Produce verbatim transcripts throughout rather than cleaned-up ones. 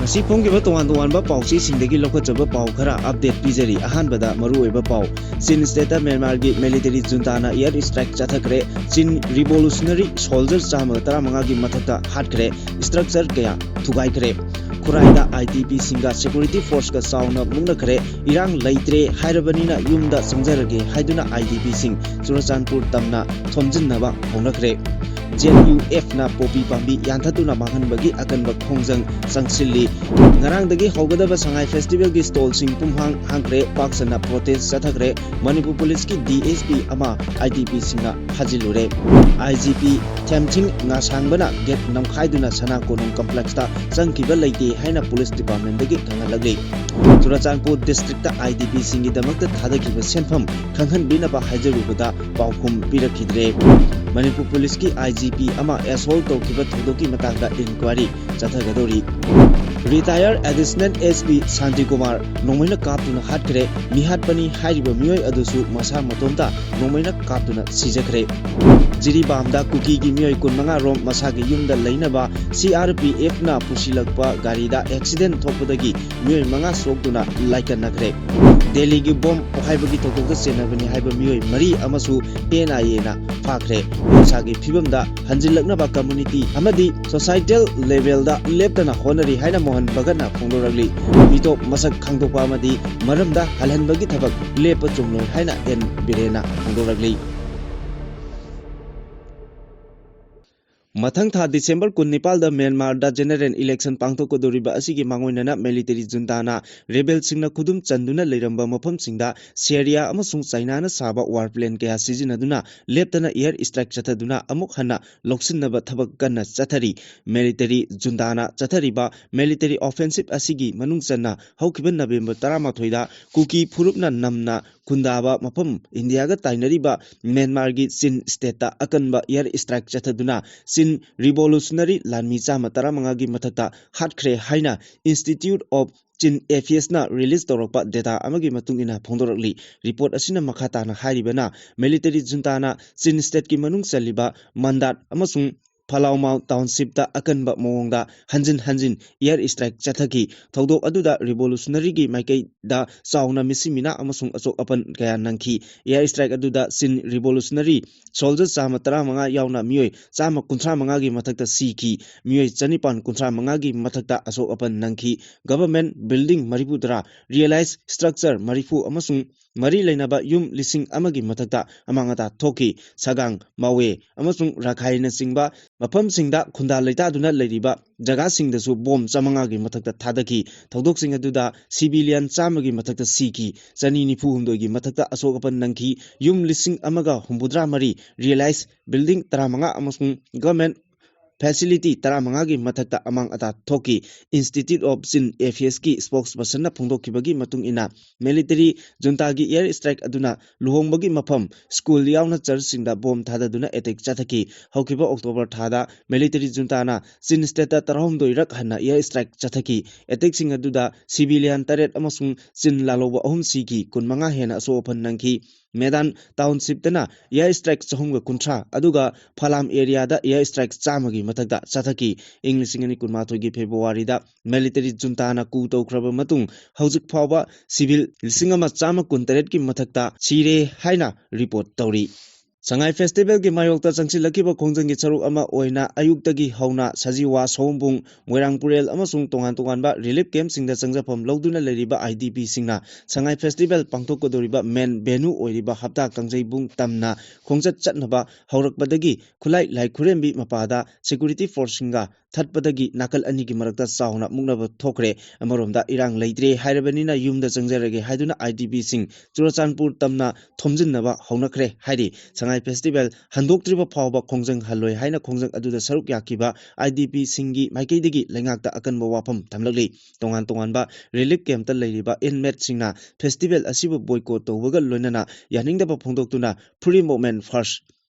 ꯉꯁꯤ ꯐꯣꯡꯈꯤꯕ ꯇꯣꯉꯥꯟ ꯇꯣꯉꯥꯟꯕ ꯄꯥꯎꯆꯦꯁꯤꯡꯗꯒꯤ ꯂꯧꯈꯠꯆꯕ ꯄꯥꯎ ꯈꯔ update ꯄꯤꯖꯔꯤ꯫ ꯑꯍꯥꯟꯕꯗ ꯃꯔꯨꯑꯣꯏꯕ ꯄꯥꯎ꯫ ꯆꯤꯟ state ꯇ ꯃ꯭ꯌꯥꯟꯃꯥꯔꯒꯤ military junta ꯅ air strike ꯆꯠꯊꯈ꯭ꯔꯦ꯫ ꯆꯤꯟ revolutionary soldier ꯆꯥꯝꯃꯒ ꯇꯔꯥꯃꯉꯥꯒꯤ ꯃꯊꯛꯇ ꯍꯥꯠꯈ꯭ꯔꯦ꯫ Structure ꯀꯌꯥ ꯊꯨꯒꯥꯏꯈ꯭ꯔꯦ꯫ ꯈꯨꯔꯥꯏꯗ I D P ꯁꯤꯡꯒ security force ꯀ ꯆꯥꯎꯅ ꯃꯨꯛꯅꯈ꯭ꯔꯦ꯫ ꯏꯔꯥꯡ ꯂꯩꯇ꯭ꯔꯦ ꯍꯥꯏꯔꯕꯅꯤꯅ ꯌꯨꯝꯗ ꯆꯪꯖꯔꯒꯦ ꯍꯥꯏꯗꯨꯅ I D P ꯁꯤꯡ ꯆꯨꯔꯆꯥꯟꯄꯨꯔ ꯇꯝꯅ ꯊꯣꯝꯖꯤꯟꯅꯕ ꯍꯧꯅꯈ꯭ꯔꯦ꯫ Z U F ꯅ ꯄꯣꯄꯤ ꯄꯥꯝꯕꯤ ꯌꯥꯟꯊꯠꯇꯨꯅ ꯃꯥꯡꯍꯟꯕꯒꯤ ꯑꯀꯟꯕ ꯈꯣꯡꯖꯪ ꯆꯪꯁꯤꯜꯂꯤ꯫ ꯉꯔꯥꯡꯗꯒꯤ ꯍꯧꯒꯗꯕ ꯁꯉꯥꯏ festival ꯒꯤ stall ꯁꯤꯡ ꯄꯨꯝꯍꯥꯡ ꯍꯥꯡꯈ꯭ꯔꯦ꯫ ꯄꯥꯛ ꯁꯟꯅ protest ꯆꯠꯊꯈ꯭ꯔꯦ꯫ ꯃꯅꯤꯄꯨꯔ ꯄꯨꯂꯤꯁꯀꯤ D S P ꯑꯃ I D P ꯁꯤꯡꯅ ꯐꯥꯖꯤꯜꯂꯨꯔꯦ꯫ I G P ꯊꯦꯝꯊꯤꯡ ꯉꯥꯁꯥꯡꯕꯅ gate ꯅꯝꯈꯥꯏꯗꯨꯅ ꯁꯅꯥ ꯀꯣꯅꯨꯡ complex ꯇ ꯆꯪꯈꯤꯕ ꯂꯩꯇꯦ ꯍꯥꯏꯅ police department ꯗꯒꯤ ꯈꯪꯍꯜꯂꯛꯂꯤ꯫ ꯆꯨꯔꯆꯥꯟꯄꯨꯔ district ꯇ I D P ꯁꯤꯡꯒꯤꯗꯃꯛꯇ ꯊꯥꯗꯈꯤꯕ ꯁꯦꯟꯐꯝ ꯈꯪꯍꯟꯕꯤꯅꯕ ꯍꯥꯏꯖꯔꯨꯕꯗ ꯄꯥꯎꯈꯨꯝ ꯄꯤꯔꯛꯈꯤꯗ꯭ꯔꯦ꯫ ꯃꯅꯤꯄꯨꯔ ꯄꯨꯂꯤꯁꯀꯤ I G P ꯑꯃ assault ꯇꯧꯈꯤꯕ ꯊꯧꯗꯣꯛꯀꯤ ꯃꯇꯥꯡꯗ inquiry ꯆꯠꯊꯒꯗꯧꯔꯤ꯫ Retired Additional S P Shantikumar ꯅꯣꯡꯃꯩꯅ ꯀꯥꯞꯇꯨꯅ ꯍꯥꯠꯈ꯭ꯔꯦ꯫ ꯃꯤꯍꯥꯠꯄꯅꯤ ꯍꯥꯏꯔꯤꯕ ꯃꯤꯑꯣꯏ ꯑꯗꯨꯁꯨ ꯃꯁꯥ ꯃꯇꯣꯝꯇ ꯅꯣꯡꯃꯩꯅ ꯀꯥꯞꯇꯨꯅ ꯁꯤꯖꯈ꯭ꯔꯦ꯫ ꯖꯤꯔꯤꯕꯥꯝꯗ ꯀꯨꯀꯤꯒꯤ ꯃꯤꯑꯣꯏ ꯀꯨꯟꯃꯉꯥ ꯔꯣꯝ ꯃꯁꯥꯒꯤ ꯌꯨꯝꯗ ꯂꯩꯅꯕ C R P F ꯅ ꯄꯨꯁꯤꯜꯂꯛꯄ ꯒꯥꯔꯤꯗ accident ꯊꯣꯛꯄꯗꯒꯤ ꯃꯤꯑꯣꯏ ꯃꯉꯥ ꯁꯣꯛꯇꯨꯅ ꯂꯥꯏꯀꯠꯅꯈ꯭ꯔꯦ꯫ ꯗꯦꯜꯂꯤꯒꯤ bomb ꯄꯣꯈꯥꯏꯕꯒꯤ ꯊꯧꯗꯣꯛꯇ ꯆꯦꯟꯅꯕꯅꯤ ꯍꯥꯏꯕ ꯃꯤꯑꯣꯏ ꯃꯔꯤ ꯑꯃꯁꯨ N I A ꯅ ꯐꯥꯈ꯭ꯔꯦ꯫ ꯃꯍꯧꯁꯥꯒꯤ ꯐꯤꯕꯝꯗ ꯍꯟꯖꯤꯜꯂꯛꯅꯕ community ꯑꯃꯗꯤ societal level ꯗ ꯂꯦꯞꯇꯅ ꯍꯣꯠꯅꯔꯤ ꯍꯥꯏꯅ ꯃꯣꯍꯟ ꯚꯒꯠꯅ ꯐꯣꯡꯗꯣꯔꯛꯂꯤ꯫ ꯃꯤꯇꯣꯞ ꯃꯁꯛ ꯈꯪꯗꯣꯛꯄ ꯑꯃꯗꯤ ꯃꯔꯝꯗ ꯍꯜꯍꯟꯕꯒꯤ ꯊꯕꯛ ꯂꯦꯞꯄ ꯆꯨꯝꯂꯣꯏ ꯍꯥꯏꯅ N ꯕꯤꯔꯦꯟꯅ ꯐꯣꯡꯗꯣꯔꯛꯂꯤ꯫ ꯃꯊꯪ ꯊꯥ December ꯀꯨꯟꯅꯤꯄꯥꯜꯗ ꯃ꯭ꯌꯥꯟꯃꯥꯔꯗ general election ꯄꯥꯡꯊꯣꯛꯀꯗꯧꯔꯤꯕ ꯑꯁꯤꯒꯤ ꯃꯥꯡꯑꯣꯏꯅꯅ military junta ꯅ rebel ꯁꯤꯡꯅ ꯈꯨꯗꯨꯝ ꯆꯟꯗꯨꯅ ꯂꯩꯔꯝꯕ ꯃꯐꯝꯁꯤꯡꯗ ꯁꯦꯔꯤꯌꯥ ꯑꯃꯁꯨꯡ ꯆꯥꯏꯅꯥꯅ ꯁꯥꯕ war plane ꯀꯌꯥ ꯁꯤꯖꯤꯟꯅꯗꯨꯅ ꯂꯦꯞꯇꯅ air strike ꯆꯠꯊꯗꯨꯅ ꯑꯃꯨꯛ ꯍꯟꯅ ꯂꯧꯁꯤꯟꯅꯕ ꯊꯕꯛ ꯀꯟꯅ ꯆꯠꯊꯔꯤ꯫ Military junta ꯅ ꯆꯠꯊꯔꯤꯕ military offensive ꯑꯁꯤꯒꯤ ꯃꯅꯨꯡ ꯆꯟꯅ ꯍꯧꯈꯤꯕ November ꯇꯔꯥꯃꯥꯊꯣꯏꯗ ꯀꯨꯀꯤ ꯐꯨꯔꯨꯞꯅ ꯅꯝꯅ ꯈꯨꯟꯗꯥꯕ ꯃꯐꯝ ꯏꯟꯗꯤꯌꯥꯒ ꯇꯥꯏꯅꯔꯤꯕ ꯃ꯭ꯌꯥꯟꯃꯥꯔꯒꯤ ꯆꯤꯟ state ꯇ ꯑꯀꯟꯕ air strike ꯆꯠꯊꯗꯨꯅ ꯆꯤꯟ revolutionary ꯂꯥꯟꯃꯤ ꯆꯥꯝꯃ ꯇꯔꯥꯃꯉꯥꯒꯤ ꯃꯊꯛꯇ ꯍꯥꯠꯈ꯭ꯔꯦ ꯍꯥꯏꯅ Institute of Chin Affairs ꯅ release ꯇꯧꯔꯛꯄ data ꯑꯃꯒꯤ ꯃꯇꯨꯡ ꯏꯟꯅ ꯐꯣꯡꯗꯣꯔꯛꯂꯤ꯫ Report ꯑꯁꯤꯅ ꯃꯈꯥ ꯇꯥꯅ ꯍꯥꯏꯔꯤꯕꯅ, military junta ꯅ ꯆꯤꯟ state ꯀꯤ ꯃꯅꯨꯡ ꯆꯜꯂꯤꯕ ꯃꯟꯗꯥꯠ ꯑꯃꯁꯨꯡ ꯐꯂꯥꯎꯃꯥꯎ ꯇꯥꯎꯟꯁꯤꯞꯇ ꯑꯀꯟꯕ ꯃꯑꯣꯡꯗ ꯍꯟꯖꯤꯟ ꯍꯟꯖꯤꯟ ꯏꯌꯔ ꯏꯁꯇ꯭ꯔꯥꯏꯛ ꯆꯠꯊꯈꯤ꯫ ꯊꯧꯗꯣꯛ ꯑꯗꯨꯗ ꯔꯤꯚꯣꯂꯨꯁꯅꯔꯤꯒꯤ ꯃꯥꯏꯀꯩꯗ ꯆꯥꯎꯅ ꯃꯤꯁꯤ ꯃꯤꯅꯥ ꯑꯃꯁꯨꯡ ꯑꯁꯣꯛ ꯑꯄꯟ ꯀꯌꯥ ꯅꯪꯈꯤ꯫ ꯏꯌꯔ ꯏꯁꯇ꯭ꯔꯥꯏꯛ ꯑꯗꯨꯗ ꯆꯤꯟ ꯔꯤꯚꯣꯂꯨꯁꯅꯔꯤ ꯁꯣꯜꯖꯔ ꯆꯥꯝꯃ ꯇꯔꯥꯃꯉꯥ ꯌꯥꯎꯅ ꯃꯤꯑꯣꯏ ꯆꯥꯝꯃ ꯀꯨꯟꯊ꯭ꯔꯥ ꯃꯉꯥꯒꯤ ꯃꯊꯛꯇ ꯁꯤꯈꯤ꯫ ꯃꯤꯑꯣꯏ ꯆꯅꯤꯄꯥꯟ ꯀꯨꯟꯊ꯭ꯔꯥ ꯃꯉꯥꯒꯤ ꯃꯊꯛꯇ ꯑꯁꯣꯛ ꯑꯄꯟ ꯅꯪꯈꯤ꯫ ꯒꯚꯔꯟꯃꯦꯟꯠ ꯕꯤꯜꯗꯤꯡ ꯃꯔꯤꯐꯨ ꯇꯔꯥ, ꯔꯤꯌꯦꯂꯥꯏꯖ ꯁ꯭ꯇ꯭ꯔꯛꯆꯔ ꯃꯔꯤꯐꯨ ꯑꯃꯁꯨꯡ ꯃꯔꯤ ꯂꯩꯅꯕ ꯌꯨꯝ ꯂꯤꯁꯤꯡ ꯑꯃꯒꯤ ꯃꯊꯛꯇ ꯑꯃꯥꯡ ꯑꯇꯥ ꯊꯣꯛꯈꯤ꯫ ꯁꯒꯥꯡ, ꯃꯥꯋꯦ ꯑꯃꯁꯨꯡ ꯔꯥꯈꯥꯏꯅꯆꯤꯡꯕ ꯃꯐꯝꯁꯤꯡꯗ ꯈꯨꯟꯗꯥ ꯂꯩꯇꯥꯗꯨꯅ ꯂꯩꯔꯤꯕ ꯖꯒꯥꯁꯤꯡꯗꯁꯨ ꯕꯣꯝ ꯆꯥꯃꯉꯥꯒꯤ ꯃꯊꯛꯇ ꯊꯥꯗꯈꯤ꯫ ꯊꯧꯗꯣꯛꯁꯤꯡ ꯑꯗꯨꯗ ꯁꯤꯚꯤꯂꯤꯌꯟ ꯆꯥꯝꯃꯒꯤ ꯃꯊꯛꯇ ꯁꯤꯈꯤ, ꯆꯅꯤ ꯅꯤꯐꯨ ꯍꯨꯝꯗꯣꯏꯒꯤ ꯃꯊꯛꯇ ꯑꯁꯣꯛ ꯑꯄꯟ ꯅꯪꯈꯤ꯫ ꯌꯨꯝ ꯂꯤꯁꯤꯡ ꯑꯃꯒ ꯍꯨꯝꯐꯨꯇꯔꯥ ꯃꯔꯤ, ꯔꯤꯌꯦꯂꯥꯏꯖ ꯕꯤꯜꯗꯤꯡ ꯇꯔꯥꯃꯉꯥ ꯑꯃꯁꯨꯡ ꯒꯚꯔꯟꯃꯦꯟꯠ ꯐꯦꯁꯤꯂꯤꯇꯤ ꯇꯔꯥꯃꯉꯥꯒꯤ ꯃꯊꯛꯇ ꯑꯃꯥꯡ ꯑꯇꯥ ꯊꯣꯛꯈꯤ꯫ ꯏꯟꯁꯇꯤꯇ꯭ꯌꯨꯠ ꯑꯣꯐ ꯆꯤꯟ ꯑꯦꯐꯤꯌꯔꯁꯀꯤ ꯁ꯭ꯄꯣꯛꯁ ꯄꯔꯁꯟꯅ ꯐꯣꯡꯗꯣꯛꯈꯤꯕꯒꯤ ꯃꯇꯨꯡ ꯏꯟꯅ, ꯃꯤꯂꯤꯇꯔꯤ ꯖꯨꯟꯇꯥꯒꯤ ꯏꯌꯔ ꯁ꯭ꯇ꯭ꯔꯥꯏꯛ ꯑꯗꯨꯅ ꯂꯨꯍꯣꯡꯕꯒꯤ ꯃꯐꯝ, ꯁ꯭ꯀꯨꯜ ꯌꯥꯎꯅ ꯆꯔꯆꯁꯤꯡꯗ ꯕꯣꯝ ꯊꯥꯗꯗꯨꯅ ꯑꯦꯇꯦꯛ ꯆꯠꯊꯈꯤ꯫ ꯍꯧꯈꯤꯕ ꯑꯣꯛꯇꯣꯕꯔ ꯊꯥꯗ ꯃꯤꯂꯤꯇꯔꯤ ꯖꯨꯟꯇꯥꯅ ꯆꯤꯟ ꯁ꯭ꯇꯦꯠꯇ ꯇꯔꯥꯍꯨꯝꯗꯣꯏꯔꯛ ꯍꯟꯅ ꯏꯌꯔ ꯁ꯭ꯇ꯭ꯔꯥꯏꯛ ꯆꯠꯊꯈꯤ꯫ ꯑꯦꯇꯦꯛꯁꯤꯡ ꯑꯗꯨꯗ ꯁꯤꯚꯤꯂꯤꯌꯟ ꯇꯔꯦꯠ ꯑꯃꯁꯨꯡ ꯆꯤꯟ ꯂꯥꯜꯍꯧꯕ ꯑꯍꯨꯝ ꯁꯤꯈꯤ, ꯀꯨꯟꯃꯉꯥ ꯍꯦꯟꯅ ꯑꯁꯣꯛ ꯑꯄꯟ ꯅꯪꯈꯤ꯫ ꯃꯦꯗꯥꯟ ꯇꯥꯎꯟꯁꯤꯞꯇꯅ ꯏꯌꯔ ꯁ꯭ꯇ꯭ꯔꯥꯏꯛ ꯆꯍꯨꯝꯒ ꯀꯨꯟꯊ꯭ꯔꯥ, ꯑꯗꯨꯒ ꯐꯂꯥꯝ ꯑꯦꯔꯤꯌꯥꯗ ꯏꯌꯔ ꯁ꯭ꯇ꯭ꯔꯥꯏꯛ ꯆꯥꯝꯃꯒꯤ ꯃꯊꯛꯇ ꯆꯠꯊꯈꯤ꯫ ꯏꯪ ꯂꯤꯁꯤꯡ ꯑꯅꯤ ꯀꯨꯟꯃꯥꯊꯣꯏꯒꯤ ꯐꯦꯕ꯭ꯔꯨꯋꯥꯔꯤꯗ ꯃꯤꯂꯤꯇꯔꯤ ꯖꯨꯟꯇꯥꯅ ꯀꯨ ꯇꯧꯈ꯭ꯔꯕ ꯃꯇꯨꯡ ꯍꯧꯖꯤꯛ ꯐꯥꯎꯕ ꯁꯤꯚꯤꯜ ꯂꯤꯁꯤꯡ ꯑꯃ ꯆꯥꯝꯃ ꯀꯨꯟꯇꯔꯦꯠꯀꯤ ꯃꯊꯛꯇ ꯁꯤꯔꯦ ꯍꯥꯏꯅ ꯔꯤꯄꯣꯔꯠ ꯇꯧꯔꯤ꯫ ꯁꯉꯥꯏ ꯐꯦꯁꯇꯤꯚꯦꯜꯒꯤ ꯃꯥꯌꯣꯛꯇ ꯆꯪꯁꯤꯜꯂꯛꯈꯤꯕ ꯈꯣꯡꯖꯪꯒꯤ ꯁꯔꯨꯛ ꯑꯃ ꯑꯣꯏꯅ ꯑꯌꯨꯛꯇꯒꯤ ꯍꯧꯅ ꯁꯖꯤꯋꯥ, ꯁꯑꯣꯝꯕꯨꯡ, ꯃꯣꯏꯔꯥꯡ ꯄꯨꯔꯦꯜ ꯑꯃꯁꯨꯡ ꯇꯣꯉꯥꯟ ꯇꯣꯉꯥꯟꯕ ꯔꯤꯂꯤꯐ ꯀꯦꯝꯞꯁꯤꯡꯗ ꯆꯪꯖꯐꯝ ꯂꯧꯗꯨꯅ ꯂꯩꯔꯤꯕ I D ꯄꯤꯁꯤꯡꯅ Sangai festival ꯄꯥꯡꯊꯣꯛꯀꯗꯧꯔꯤꯕ main venue ꯑꯣꯏꯔꯤꯕ ꯍꯞꯇꯥ ꯀꯥꯡꯖꯩꯕꯨꯡ ꯇꯝꯅ ꯈꯣꯡꯆꯠ ꯆꯠꯅꯕ ꯍꯧꯔꯛꯄꯗꯒꯤ ꯈꯨꯠꯂꯥꯏ ꯂꯥꯏ ꯈꯨꯔꯦꯝꯕꯤ ꯃꯄꯥꯗ ꯁꯦꯀ꯭ꯌꯨꯔꯤꯇꯤ ꯐꯣꯔꯁꯁꯤꯡꯒ ꯊꯠꯄꯗꯒꯤ ꯅꯥꯀꯜ ꯑꯅꯤꯒꯤ ꯃꯔꯛꯇ ꯆꯥꯎꯅ ꯃꯨꯛꯅꯕ ꯊꯣꯛꯈ꯭ꯔꯦ꯫ ꯑꯃꯔꯣꯝꯗ ꯏꯔꯥꯡ ꯂꯩꯇ꯭ꯔꯦ ꯍꯥꯏꯔꯕꯅꯤꯅ ꯌꯨꯝꯗ ꯆꯪꯖꯔꯒꯦ ꯍꯥꯏꯗꯨꯅ ꯑꯥꯏ ꯗꯤ ꯄꯤꯁꯤꯡ ꯆꯨꯔꯆꯥꯟꯄꯨꯔ ꯇꯝꯅ ꯊꯣꯝꯖꯤꯟꯅꯕ ꯍꯧꯅꯈ꯭ꯔꯦ ꯍꯥꯏꯔꯤ꯫ ꯁꯉꯥꯏ ꯐꯦꯁꯇꯤꯚꯦꯜ ꯍꯟꯗꯣꯛꯇ꯭ꯔꯤꯕ ꯐꯥꯎꯕ ꯈꯣꯡꯖꯪ ꯍꯜꯂꯣꯏ ꯍꯥꯏꯅ ꯈꯣꯡꯖꯪ ꯑꯗꯨꯗ ꯁꯔꯨꯛ ꯌꯥꯈꯤꯕ ꯑꯥꯏ ꯗꯤ ꯄꯤꯁꯤꯡꯒꯤ ꯃꯥꯏꯀꯩꯗꯒꯤ ꯂꯩꯉꯥꯛꯇ ꯑꯀꯟꯕ ꯋꯥꯐꯝ ꯊꯝꯂꯛꯂꯤ꯫ ꯇꯣꯉꯥꯟ ꯇꯣꯉꯥꯟꯕ ꯔꯤꯂꯤꯐ ꯀꯦꯝꯞꯇ ꯂꯩꯔꯤꯕ ꯏꯟꯃꯦꯠꯁꯤꯡꯅ ꯐꯦꯁꯇꯤꯚꯦꯜ ꯑꯁꯤꯕꯨ ꯕꯣꯏꯀꯣꯠ ꯇꯧꯕꯒ ꯂꯣꯏꯅꯅ ꯌꯥꯅꯤꯡꯗꯕ ꯐꯣꯡꯗꯣꯛꯇꯨꯅ Free Movement First,